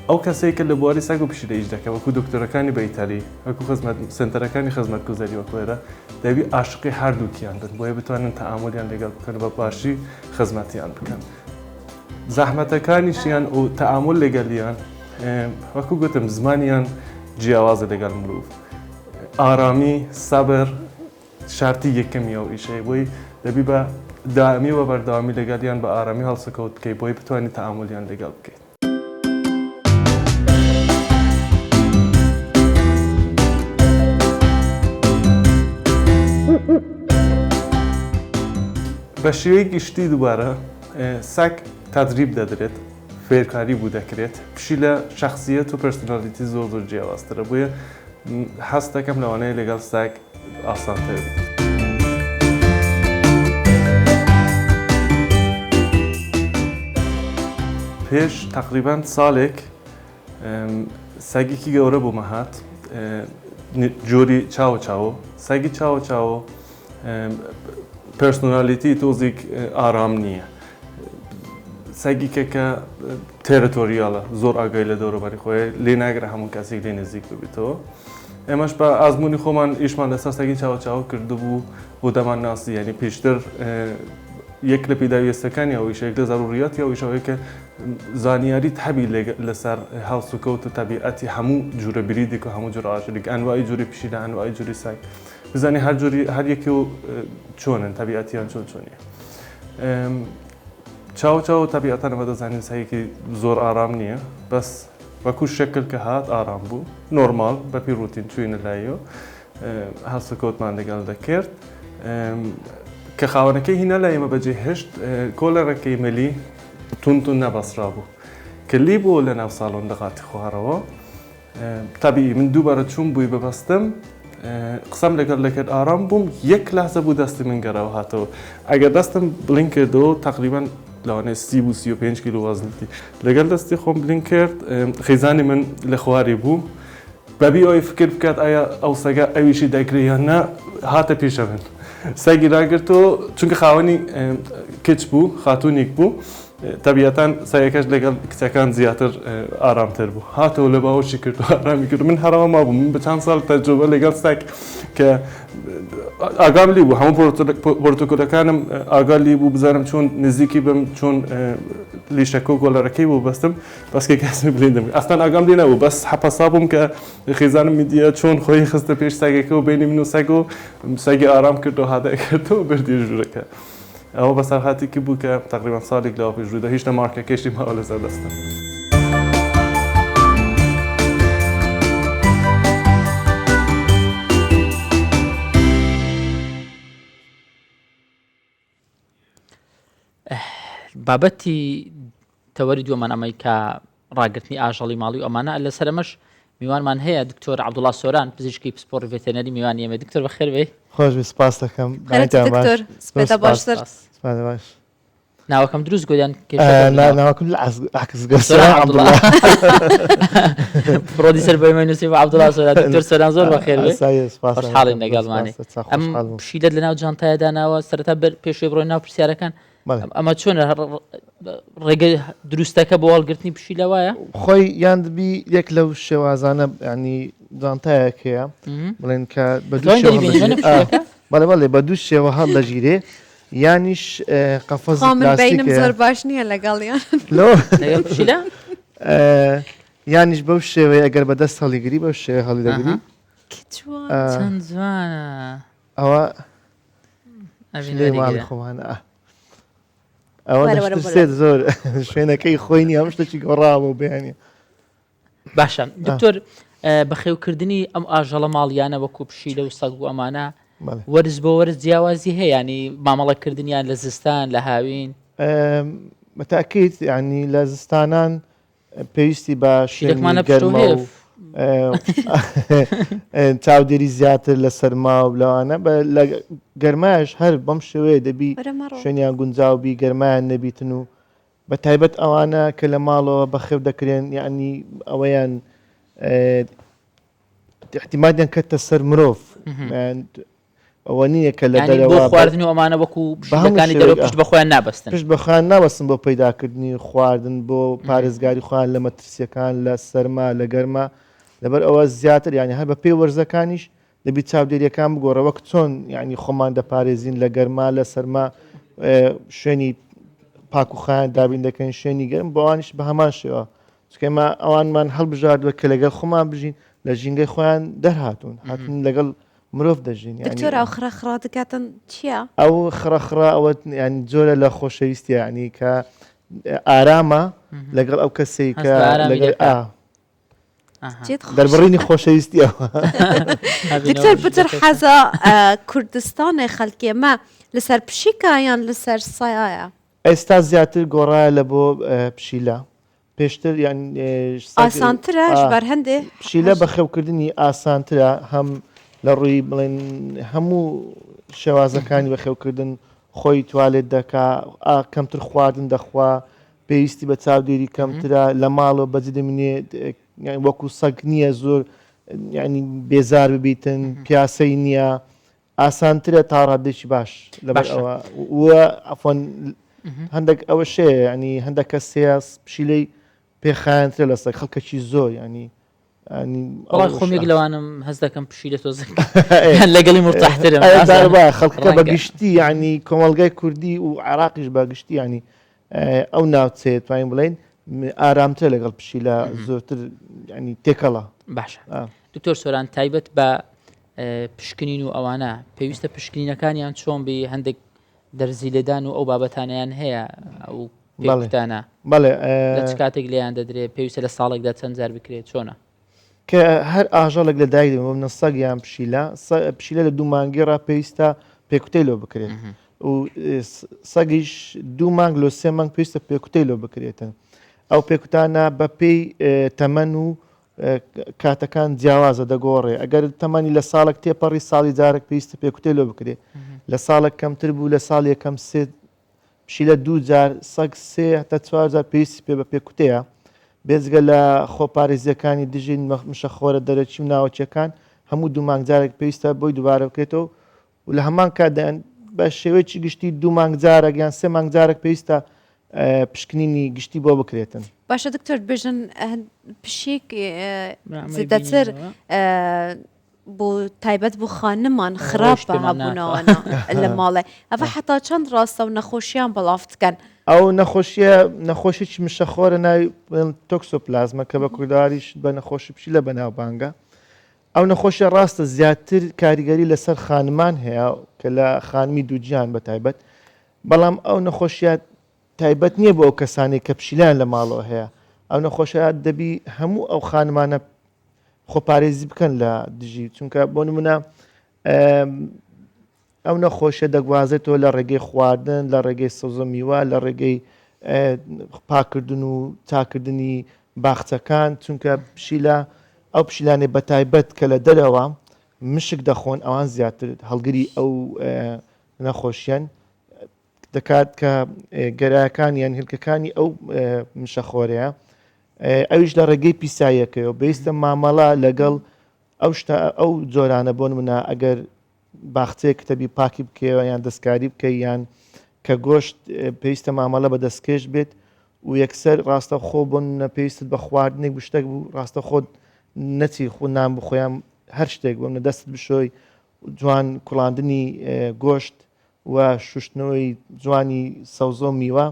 ئەو کەسێک کە لە بواری سەگ و پشیلە ئیش دەکات وەکو دکتۆرەکانی بەیتەری وەکو خزمەت سنتەرەکانی خزمەتگوزاری وەکو دەبی عاشقی هەردووکیان بن بۆیە بتوانن تەعامولیان لەگەڵ بکەن بە باشی خزمەتیان بکەن. زەحمەتەکانیشیان و تەعامول لەگەلیان وەکو گوتم زمانیان جیاوازە لەگەڵ مرۆڤ ئارامی سەبر شارتی یەکەمی ئەو ئیشەیە بۆی دەبی بە دائمی و بەردەوامی لەگەڵیان بە ئارامی هەڵسوکەوت بکەیت بۆی بتوانیت تەعامولیان لەگەڵ بکەیت. بە شێوەی گشتی دووبارە سەگ تەدریب دەدرێت، فێرکاری بو دەکرێت، پشیلە شەخسیەت و personality زۆر زۆر جیاوازترە بۆیە هەست دەکەم لەوانەیە لەگەڵ سەگ ئاسانتر بێت. پێش تەقریبەن ساڵێک سەگێکی گەورە بۆمە هات جۆری چاوە چاوە سەگی چاوە چاوە personality تۆزیک ئارام نییە سەگیکە کە territorial ە زۆر ئاگای لە دەوروبەری خۆی لێ ناگرە هەموو کەسێک لێ نزیک ببێتەوە ئێمەش بە ئازمونی خۆمان ئیشمان لەسەر سەگی چاوە چاوە کردبوو بۆ دەمان ناسی یعنی پێشتر یەک لە پێداویستەکانی ئەو ئیشە یەک لە زەروریاتی ئەو ئیشەوەی کە زانیاریت هەبی لەسەر هەڵسوکەوت و تەبیعەتی هەموو جورە breed ێک و هەموو جورە ئاژەلێک ئەنوای جوری پشیلە ئەنوای جوری سەگ بزانی هەر جوری هەر یەکێ و چۆنن تەبیعەتیان چۆن چۆنیە چاو چاو تەبیعەتەن ئەمە دەزانین سەگێکی زۆر ئارام نییە بەس وەکو شکل کە هات ئارام بوو نۆرمال بەپی ڕوتین چوینە لایەوە هەڵسوکەوتمان لەگەڵ دەکرد کە خاوەنەکەی هینا لای ئێمە بەجێ هێشت collar ەکەی ملی تون تون نەبەسرا بوو کە لی بوو لە ناو ساڵۆن لە قاتی خوارەوە تەبیعی من دووبارە چووم بووی ببەستم قسەم لەگەڵ دەکرد ئارام بووم یەک لەحزە بوو دەستی من گەڕاوە هاتەوە ئەگەر دەستم بلین کردەوە تقریبا لەوانەیە 30 بوو 35 کیلۆ وەزنتی لەگەڵ دەستی خۆم بلین کرد خێزانی من لە خواری بوو بەبی ئەوەی فکر بکات ئایا ئەو سەگە ئەویشی دەگرێ یان نا هاتە پیشە من سەگی راگرتەوە چونکە خاوەنی کچ بوو خاتونێک بوو تەبیەتەن سەگەکەش لەگەڵ کچەکان زیاتر ئارامتر بوو هاتەوە لە باوەشی کرد و ئارامی کرد من هەرەوە مابووم من بە چەند ساڵ تەجروبە لەگەڵ سەگ کە ئاگام لی بوو هەموو پرۆتۆکۆلەکانم ئاگا لی بوو بزانم چۆن نزیکی بم چۆن لیشەکە و collar ەکەی بۆ بەستم بەس کە کەسم بلیندم ئەسڵەن ئاگام لێ نەبوو بەس حەپەسا بووم کە خێزانم میدیە چۆن خۆی خستە پێش سەگەکە و بینی من و سەگ و سەگی ئارام کرد و هادای کردەوە بردی ژوورەکە ئەوە بەسەرهاتێکی بوو کە تەقریبەن ساڵێک لەوە پێش ڕوویدا هیچ لە مارکەکەیشی ماوە لەسەر دەستم. بابەتی تەوەری دووەمان ئەمەی کە ڕاگرتنی ئاژەڵی ماڵی و ئەمانە لەسەر ئەمەش میوانمان هەیە دکتۆر عەبدوڵا سۆران پزیشکی پسپۆڕی ڤێتێرنەری میوانی ئێمە دکتۆر بەخێر بێی. خۆش بی سپاس دەکەم خێرت بەیانتان باش دکتۆر زۆر سپێتە سپاس باشتر. سپاس باش. ناوەکەم دروست گۆیان کێشە نا بینەوە. ناوەکەم لە عەکس عەکس گۆ سۆران سۆران عەبدوڵا عەبدوڵا. پرۆدیسەر بۆ ئێمە نووسی بۆ عەبدوڵا سۆران دکتۆر سۆران زۆر بەخێر بێی ئاساییە سپاس خۆشحاڵین دەکەم زۆر لەگەڵمانی سپاس چا ئەم خۆشحاڵ بووم. پشیلەت لەناو جانتایە داناوە سەرەتا بەر پێشوەی بڕۆین ناو پرسیارەکان بەڵێ. ئەمە چۆنە ڕێگە دروستەکە بۆ هەڵگرتنی پشیلە وایە؟ خۆی یان دەبی یەک لەو شێوازانە ینی جانتایەک هەیە بڵێن کە بە دوو دەتوانین شێوە دەریبێنین هەڵدەگیرێ. پشیلەکە؟ بەڵێ بەڵێ بە دوو شێوە هەڵدەگیرێ یانیش قەفەزی خۆ من پلاستیک بینم هەیە. زۆر باش نییە لەگەڵیان. لۆ؟ لەگەڵ پشیلە؟ یانیش بەو شێوەیە ئەگەر بە دەست هەڵیگری بەو شێوەیە هەڵیدەگری. کە جوان. چەند جوانە. ئەوە ئەژین شلەی ماڵی وەریگرە. خۆمانە. ئەوە وەرە وەرە بۆ دەشترسێت زۆر شوێنەکەی خۆی نییە هەموو شتێکی گۆڕاوە بۆ بەیانی. باشە دکتۆر بەخێوکردنی ئەم ئاژەڵە ماڵیانە وەکو پشیلە و سەگ و ئەمانە وەرز بۆ وەرز جیاوازی هەیە ینی مامەڵەکردنیان لە زستان لە هاوین؟ بەتاکیت ینی لە زستانان پێویستی بە شوێنی گەرمە و چاودێری زیاتر لە سەرما و لەوانە لە گەرمایش هەر بەم شێوەیە دەبی شوێنیان گونجاو بی گەرمایان نەبیتن و بە تایبەت ئەوانە کە لە ماڵەوە بەخێو دەکرێن یعنی ئەوەیان احتیمادیان کەتە سەر مرۆڤ ئەوە نییە کە لە دەرەوە بۆ خواردن و ئەمانە وەکو پشتەکانی دەرەوە پشت بە خۆیان نابەستن پشت بە خۆیان نابەستن بۆ پەیداکردنی خواردن بۆ پارێزگاری خۆیان لە مەترسیەکان لە سەرما لە گەرما لەبەر ئەوە زیاتر یعنی هەر بە پێی وەرزەکانیش دەبی چاودێریەکان بگۆڕە وەک چۆن یعنی خۆمان دەپارێزین لە گەرما لە سەرما شوێنی پاک و خایان دابین دەکەین شوێنی گەرم بۆوانیش بە هەمان شێوە چونکە ئێمە ئەوانمان هەڵبژاردووە کە لەگەڵ خۆمان بژین لە ژینگەی خۆیان دەرهاتوون هاتون لەگەڵ مرۆڤ دەژین دکتۆر ئەو خڕە خڕا دکاتن چییە؟ ئەو خڕە خڕا ئەوە ینی جۆرە لە خۆشەویستی ینی کە ئارامە لەگەڵ ئەو کەسەی کە لەگەڵ ئا دەربڕینی خۆشەویستی ئەوە دکتۆر پتر حەزا کوردستانێ خەلکێ مە لەسەر پشیکە یان لەسەر سایە؟ ئێستا زیاتر گۆڕایە لە بۆ پشیلە پێشتر یان ئاسانترە ژبەر هەندێ پشیلە بەخێوکردنی ئاسانترە هەم لە ڕووی بڵێن هەموو شێوازەکانی بەخێوکردن خۆی توالێت دەکا کەمتر خواردن دەخوا پێویستی بە چاودێری کەمترە لە ماڵەوە بەجێ دەمینێ وەکو سەگ نییە زۆر ینی بێزار ببیتن پیاسەی نییە ئاسانترە تا ڕادەیەکی باش لەبەر ئەوە و عەفوەن هەندێک ئەوە شەیە ینی هەندێک کەس هەیە پشیلەی پێخایەنترە لە سەگ خەڵکەکی زۆر ینی وەڵا خۆم یەک لەوانم هەست دەکەم پشیلە تۆزێک لەگەڵی مرتاحترم خەڵکەکە بە گشتی ینی کۆمەڵگای کوردی و عێراقیش بە گشتی ینی ئەو ناوچەیە توانین بڵێین ئارامترە لەگەڵ پشیلە زۆرتر ینی تێکەڵە باشە دکتۆر سۆران تایبەت بە پشکنین و ئەوانە پێویستە پشکنینەکانیان چۆن بی هەندێک دەرزی لێدان و ئەو بابەتانیان هەیە ئەو پێکوتانە بەڵێ لە چ کاتێک لێیان دەدرێت پێویستە لە ساڵێکدا چەند جار بکرێت چۆنە؟ کە هەر ئاژەڵێک لە دایک دەبێت بۆ سەگ یان پشیلە پشیلە لە دوو مانگی ڕا پێویستە پێکوتەی لۆ بکرێت و سەگیش دوو مانگ لۆ سێ مانگ پێویستە پێکوتەی لۆ بکرێتن ئەو پێکوتانە بەپێی تەمەن و کاتەکان جیاوازە دەگۆڕێ ئەگەر تەمەنی لە ساڵێک تێپەڕی ساڵی جارێک پێویستە پێکوتەی لۆ بکرێ لە ساڵێک کەمتر بوو لە ساڵ یەکەم سێ پشیلە دوو جار سەگ سێ هەتا چوار جار پێویستی پێ بە پێکوتەیە بێجگە لە خۆپارێزیەکانی دژی مشەخۆرە دەرەکی و ناوەکیەکان هەموو دوو مانگ جارێک پێویستە بۆی دووبارە بکرێتەوە و لە هەمان کاتدا بە شێوەیەکی گشتی دوو مانگ جارێک یان سێ مانگ جارێک پێویستە پشکنینی گشتی بۆ بکرێتن. باشە دکتۆر بژن پشیک زیاتر بۆ تایبەت بۆ خانمان خراپە هەبوونەوەە لە ماڵێ ئەوە حتا چەند ڕاستە و نەخۆشیان بەڵاف دکەن. ئەو نەخۆشیە نەخۆشیی مشەخۆرە ناوی تۆکسۆپلازمە کە بە کوردەواریش بە نەخۆشی پشیلە بەناوبانگە ئەو نەخۆشیە ڕاستە زیاتر کاریگەری لەسەر خانمان هەیە کە لە خانمی دووگیان بە تایبەت بەڵام ئەو نەخۆشیە تایبەت نییە بۆ ئەو کەسانی کە پشیلیان لە ماڵەوە هەیە ئەو نەخۆشیە دەبی هەموو ئەو خانمانە خۆپارێزی بکەن لە دژی چونکە بۆ نمونە ئەو نەخۆشیە دەگوازێتەوە لە ڕێگەی خواردن، لە ڕێگەی سەوزە میوە، لە ڕێگەی پاکردن و چاکردنی باخچەکان، چونکە پشیلە ئەو پشیلانەی بەتایبەت کە لە دەرەوە مشک دەخۆن ئەوان زیاتر هەڵگری ئەو نەخۆشیەن دەکات کە گەرایەکان یان هێلکەکانی ئەو مشەخۆرەیە ئەویش لە ڕێگەی پیساییەکەیەوە پێویستە مامەڵە لەگەڵ ئەو شتە ئەو جۆرانە بۆ نمونە ئەگەر باخچەیەک تەبی پاکی بکەیەوە یان دەستکاری بکەی یان کە گۆشت پێویستە مامەڵە بە دەستکێش بێت و یەکسەر ڕاستەوخۆ بۆ نمونە پێویستت بە خواردنێک بوو شتێک بوو ڕاستەخۆ نەچی خۆ نان بخۆیان هەر شتێک بۆ منە دەستت بشۆی جوان کوڵاندنی گۆشت و شوشتنەوەی جوانی سەوزە و میوە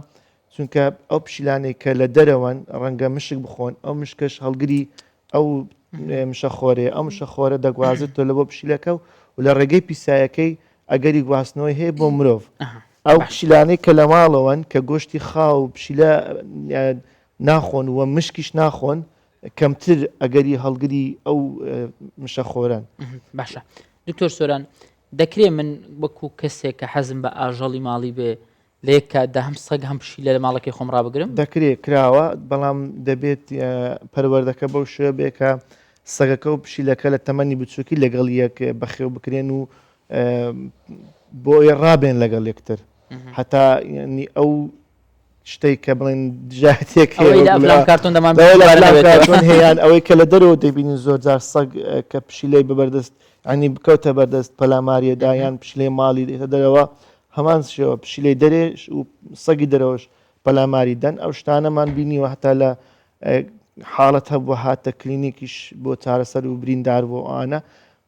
چونکە ئەو پشیلانەی کە لە دەرەوەن ڕەنگە مشک بخۆن ئەو مشکەش هەڵگری ئەو مشەخۆرەیە، ئەو مشەخۆرە دەگوازێتەوە لە بۆ پشیلەکە و لە ڕێگەی پیسایەکەی ئەگەری گواستنەوەی هەیە بۆ مرۆڤ. ئەو پشیلانەی کە لە ماڵەوەن کە گۆشتی خاو و پشیلە ناخۆن و مشکیش ناخۆن کەمتر ئەگەری هەڵگری ئەو مشەخۆرەن. باشە دکتۆر سۆران. دەکرێ من وەکو کەسێک کە حەزم بە ئاژەڵی ماڵی بێ لە یەک کاتدا هەم سەگ هەم پشیلە لە ماڵەکەی خۆم ڕابگرم؟ دەکرێ، کراوە، بەڵام دەبێت پەروەردەکە بەو شێوە بێ کە سەگەکە و پشیلەکە لە تەمەنی بچووکی لەگەڵ یەک بەخێو بکرێن و بۆ ئەوەی ڕابێن لەگەڵ یەکتر هەتا یعنی ئەو شتێک کە بڵێن دژایەتێک ئەوەی لە ئەفلام کارتۆن دەمان بینی دووبارە نەبێتەوە. کارتۆن هەیە ئەوەی کە لە دەرەوە دەبینین زۆر جار سەگ کە پشیلەی بەبەردەست ینی بکەوتە بەردەست پەلاماریەدا یان پشیلەی ماڵی دێتە دەرەوە هەمان شێوە پشیلەی دەرێش و سەگی دەرەوەش پەلاماری دەن ئەو شتانەمان بینیوە هەتا لە حاڵەت هەبووە هاتە کلینیکیش بۆ چارەسەر و بریندار بۆ ئەوانە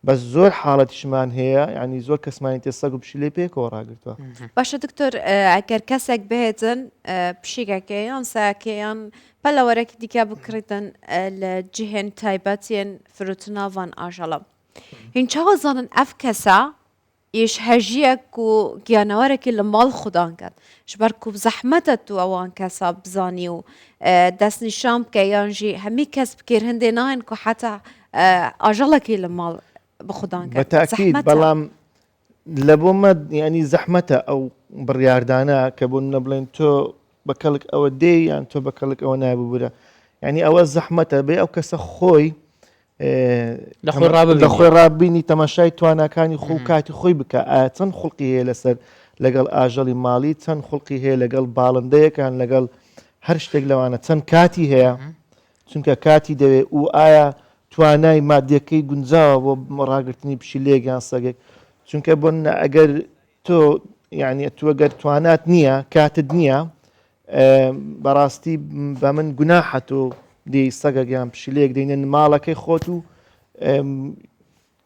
بەس زۆر حاڵەتیشمان هەیە یعنی زۆر کەسمانی تێ سەگ و پشیلەی پێکەوە ڕاگرتووە. باشە دکتۆر ئەگەر کەسێک بهێتن پشیکەکە یان سەکە یان پەلەوەرەکی دیکە بکڕیتن لە جهێن تایبەتێن فرۆتنا ڤان ئاژەڵە هین چاوە زانن ئەف کەسە یش هەژیەک و گیانەوەرەکی لە ماڵ خودان کەن ژبەر کو زەحمەتە تو ئەوان کەسا بزانی و دەستنیشان بکە یان ژی هەمی کەس بکێر هەندێ ناین کو حتا ئاژەڵەکی لە ماڵ بخودان کەن بەتاکید بەڵام لە بۆ مە ینی زەحمەتە ئەو بڕیاردانە کە بۆ نە بڵێن تۆ بە کەڵک ئەوە دێ یان تۆ بە کەڵک ئەوە ناببورە ینی ئەوە زەحمەتە بێ ئەو کەسە خۆی لە خۆی ڕاببینی تەماشای تواناکانی خۆ و کاتی خۆی بکە ئایا چەند خوڵقی هەیە لەسەر لەگەڵ ئاژەڵی ماڵی چەند خوڵقی هەیە لەگەڵ باڵندەیەکان لەگەڵ هەر شتێک لەوانە چەند کاتی هەیە چونکە کاتی دەوێت و ئایا توانای مادیەکەی گونجاوە بۆ ڕاگرتنی پشیلەیەک یان سەگێک چونکە بۆ ئەگەر تۆ یعنی تو گەر توانات نییە کاتت نییە بەڕاستی بە من گوناحە تۆ دێی سەگەک یان پشیلەیەک دەینە ماڵەکەی خۆت و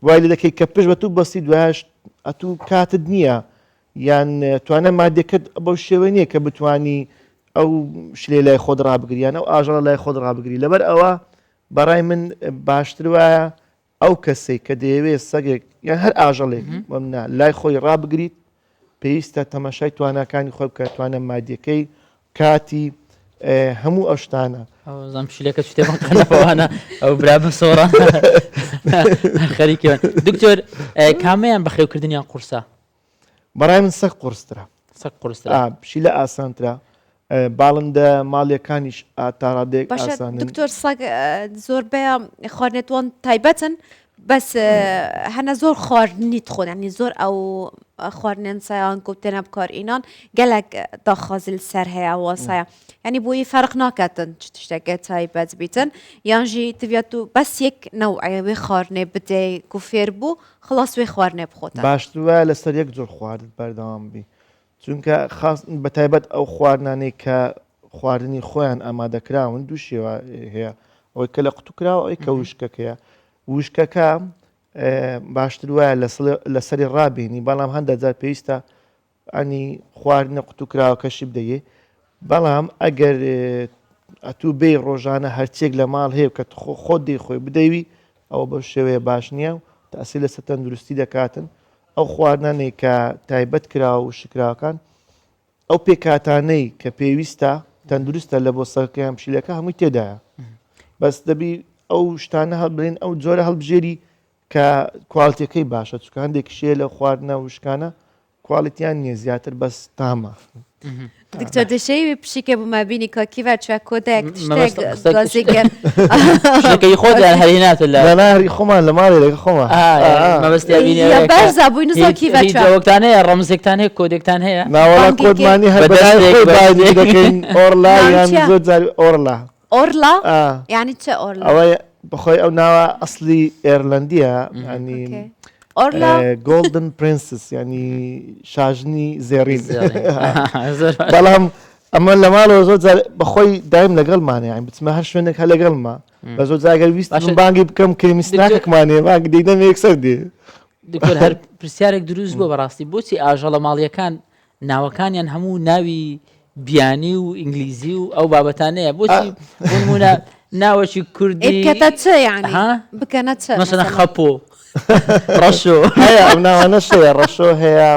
وای لێ دەکەی کە پشت بە تو بەستی دوایش ئەتوو کاتت نییە یان توانە مادەکەت بەو شێوە نییە کە بتانی ئەو شلێ لای خۆت ڕابگری یان ئەو ئاژەڵە لای خۆت ڕابگری لەبەر ئەوە بەڕای من باشتر وایە ئەو کەسەی کە دەیەوێت سەگێک یان هەر ئاژەڵێک وەمنا لای خۆی ڕابگریت پێویستە تەماشای تواناکانی خۆی بکات توانە مادیەکەی کاتی هەموو ئەو شتانە زم پشیلەکە شتێ قەنەفەوانە ئەو برا بەسۆڕە خەریکە دکتۆر کامیان بەخێوکردنیان قورسە بەڕای من سەگ قورسترە. سەگ قورسترە. ئا پشیلە ئاسانترە باڵندە ماڵیەکانیش تاڕادەیەک باشە ئاسانن. دکتۆر سەگ زۆربەیە خواردنێت وان تایبەتن بەس هەنە زۆر خواردنی تخۆن ینی زۆر ئەو خواردنێن سایان کو تێنە بکار ئینان گەلک داخوازی سەر هەیە واسایە ینی بۆیی فەرق ناکاتن چ تشتێکە تایبەت بیتن یانژی تڤات و بەس یەک نەوعێ وێ خواردنێ بدەی کو فێر بوو خڵاس وێ خواردنێ بخۆتە. باشتر وایە لەسەر یەک جۆر خواردن بەردەوام بی چونکە خاس بەتایبەت ئەو خواردنانەی کە خواردنی خۆیان ئامادەکراون دوو شێوە هەیە ئەوەی کە لە قوتو کراوە ئەوەی کە وشکەکەیە وشکەکە باشتر وایە لەسەری ڕابێنی بەڵام هەندە جار پێویستە ینی خواردنە قوتوکراوەکەشی بدەیێ بەڵام ئەگەر ئەتوو بێی ڕۆژانە هەرچێک لە ماڵ هەیە کە خۆت دەی خۆی بدەوی ئەوە بەو شێوەیە باش نییە و تاسی لەسەر تەندروستی دەکاتن ئەو خواردنانەی کە تایبەت کراوە و شکراوەکان ئەو پێکهاتانەی کە پێویستە تەندروستە لە بۆ سەرکەیان پشیلەکە هەمووی تێدایە بەس دەبی ئەو شتانە هەڵبرێن ئەو جۆرە هەڵبژێری کە کواڵتیەکەی باشە چونکە هەندێک شێ لە خواردنە وشکانە کواڵیتیان نییە زیاتر بەس تامە. دکتۆر دەشەوی پشیکە بوومە بینی کە کیڤە چوە کۆدەک تشتێک گازێکە پشیکەی خۆتیان هەری ناتە لە نا هەری خۆمان لە ماڵێ لەگە خۆمان مەبەستیا بینی بەرزا بووی نزۆ کیڤە هیچ جەوەکتان هەیە ڕەمزێکتان هەیە کۆدێکتان هەیە ناوەڵا کۆدمانی هەر بەناوی خۆی باوی دەکەین ئۆرلا یان زۆر جار ئۆرلا ئۆرلا یانی چ ئۆرلا؟ ئەوە بەخۆی ئەو ناوە ئەسلی ئێرلەندیە ینی ئۆرلا Golden Princess ینی شاژنی زێڕین بەڵام ئەمە لە ماڵەوە زۆر جار بەخۆی دایم لەگەڵمانە یان بچمە هەر شوێنێک هەر لەگەڵمە بە زۆر جاگەر ویست بانگی بکەم کەمیسناکەکمانێ بانگ دەیدەم یەکسەر دێ دکتۆر هەر پرسیارێک دروست بووە بەڕاستی بۆچی ئاژەڵە ماڵیەکان ناوەکانیان هەموو ناوی بیانی و ئینگلیزی و ئەو بابەتانەیە بۆچی بۆ نمونە ناوەکی کوردی بکەتە چ یعنی بکەنە چ مەسەلەن خەپۆ ڕەشۆ هەیە ئەو ناوانەش هەیە ڕەشۆ هەیە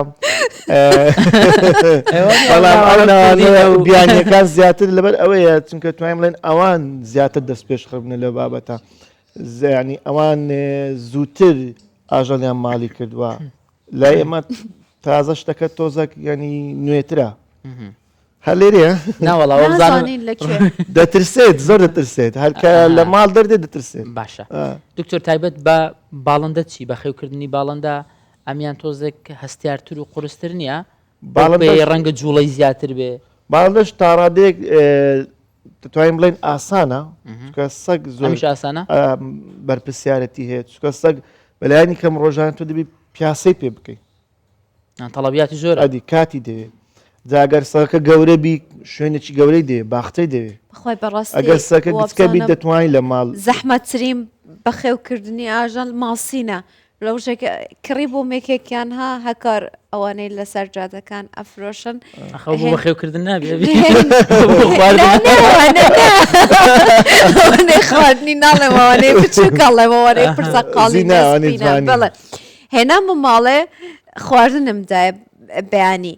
بەڵام ئەو ناوانە بیانیەکان زیاتر لەبەر ئەوەیە چونکە توانیم بڵێن ئەوان زیاتر دەست پێش خڕبنە لەو بابەتە زیانی ئەوان زووتر ئاژەڵیان ماڵی کردووە. لای ئێمە تازە شتەکە تۆزەک ینی نوێترە هەر لێرەیە ناوەڵا نازانین لە کوێ دەترسێت زۆر دەترسێت هەرکە لە ماڵ دەردێت دەترسێت باشە دکتۆر تایبەت بە باڵندە چی بەخێوکردنی باڵندە ئەمیان تۆزێک هەستیارتر و قورستر نییە باڵندە ڕەنگە جوڵەی زیاتر بێ باڵندەش تاڕادێک دەتوانین بڵێن ئاسانە چکە سەگ زۆر ئاسانە بەرپسیارەتی هەیە چکە سەگ بەلایانی کەم ڕۆژان تۆ دەبی پیاسەی پێ بکەیت تەڵەبیاتی زۆر ئەدی کاتی دەوێت جاگەر سەکە گەورە بی شوێنێکی گەورەی دێ باخچەی دەوێ بەخوای بەڕاستی ئەگەر سەکە گچکە بی دەتوانین لە ماڵ زەحمەتترین بەخێوکردنی ئاژەڵ ماسینە ڕۆژێک کڕی بۆم یەکێکیان ها هەکار ئەوانەی لەسەر جادەکان ئەفرۆشن ئەخەو بۆ بەخێوکردن نابێ ئەوانەی خواردنی ناڵێم ئەوانەی بچووکەڵێم ئەوانەی پرسەقاڵی بەڵێ هێنامە ماڵێ خواردنم دایە بەیانی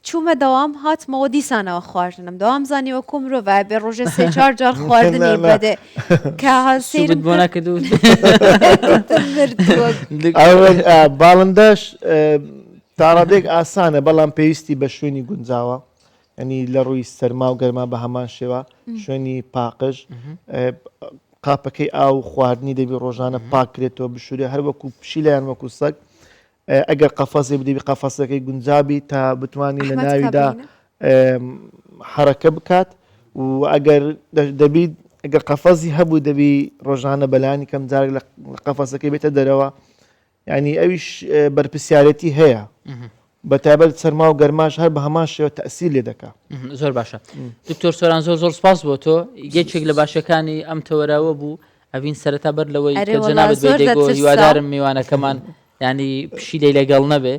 چوومە دەوام هاتمەوە دیسانەوە خواردنم دەوام زانی وەکو مرۆڤ بێ ڕۆژێ سێ چوار جار خواردنی بەدێ کە سەیرم بۆ نەکرد و باڵندەش تاڕادێک ئاسانە بەڵام پێویستی بە شوێنی گونجاوە ینی لە ڕووی سەرما و گەرما بە هەمان شێوە شوێنی پاقژ قاپەکەی ئاو خواردنی دەبی ڕۆژانە پاکرێتەوە بشورێ هەر وەکو پشیلەیان وەکو سەگ ئەگەر قەفەزێ بدەبی قەفەسەکەی گونجابی تا بتوانانی لە ناویدا حرەکە بکات و ئەگەر دەبی ئەگەر قەفەزی هەبوو دەبی ڕۆژانە بەلانی کەم جارێک لە قەفەسەکەی بێتە دەرەوە ینی ئەویش بەرپسیارەتی هەیە بە تایبەت سەرما و گەرماش هەر بە هەمان شێوە تەسیر لێ دەکا زۆر باشە دکتۆر سۆران زۆر زۆر سپاس بۆ تۆ یەکێک لە باشەکانی ئەم تەوەراوە بوو ئەڤین سەرەتا بەر لەوەی کە جەنابت بێ دەیگۆ هیوادارم میوانەکەمان ینی پشیلەی لەگەڵ نەبێ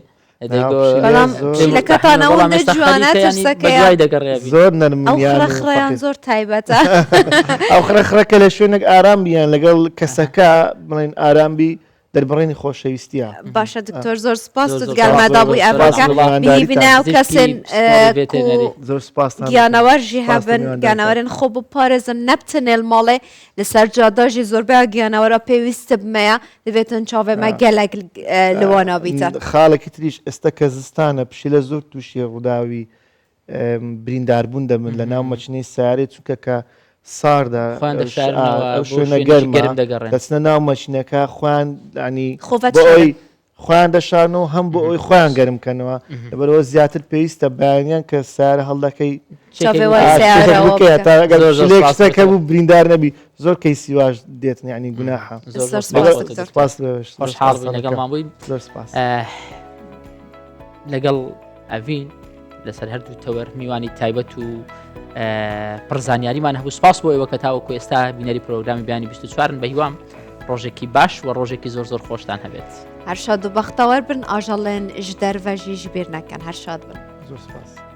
بەڵام پشیلەکەتان ئەوەندە جوانە ترسەکەیان دەگەڕێ زۆر نەرم ئەو خڕەخڕەیان زۆر تایبەتە ئەو خڕەخڕەکە لە شوێنێک ئارام بیان لەگەڵ کەسەکە بڵێن ئارام بی دەربڕینی خۆشەویستیە. باشە دکتۆر زۆر سپاس تو گەرمادا بووی ئەڤەکە بهیڤی ناو کەسێن کو گیانەوەر ژی هەبن گیانەوەرێن خۆ بپارێزن نەبتنێل ماڵێ لەسەر جادا ژی زۆربەیا گیانەوەرا پێویست بمەیە دەبێتن چاوێ مە گەلەک لوانا بیتە. خاڵێکی تریش ئێستا کە زستانە پشیلە زۆر تووشی ڕووداوی برینداربوون دەبن لە ناو مەچنەی سیارەی چونکە کە ساردە ئەو شوێنە گەرمە دەچنە ناو مەچنەکە خۆیان ینی بۆ ئەوی خۆیان دەشارنەوە هەم بۆ ئەوی خۆیان گەرم کەنەوە لەبەرەوە زیاتر پێویستە بەیانیان کە سیارە هەڵدەکەی شتێکە بوو بریندار نەبی زۆر کەیسی واش دێت ینی گوناحە لەگەڵ ئەڤین لەسەر هەردوو تەوەر میوانی تایبەت و پڕ زانیاریمان هەبوو سپاس بۆ ئێوە کە تاوەکو ئێستا بینەری پرۆگرامی بیانی 24 بە هیوام ڕۆژێکی باش و ڕۆژێکی زۆر زۆر خۆشتان هەبێت. هەر شاد و بەختەوەر بن ئاژەڵێن ژ دەرڤە ژی ژبیر نەکەن هەر شاد بن. زۆر سپاس.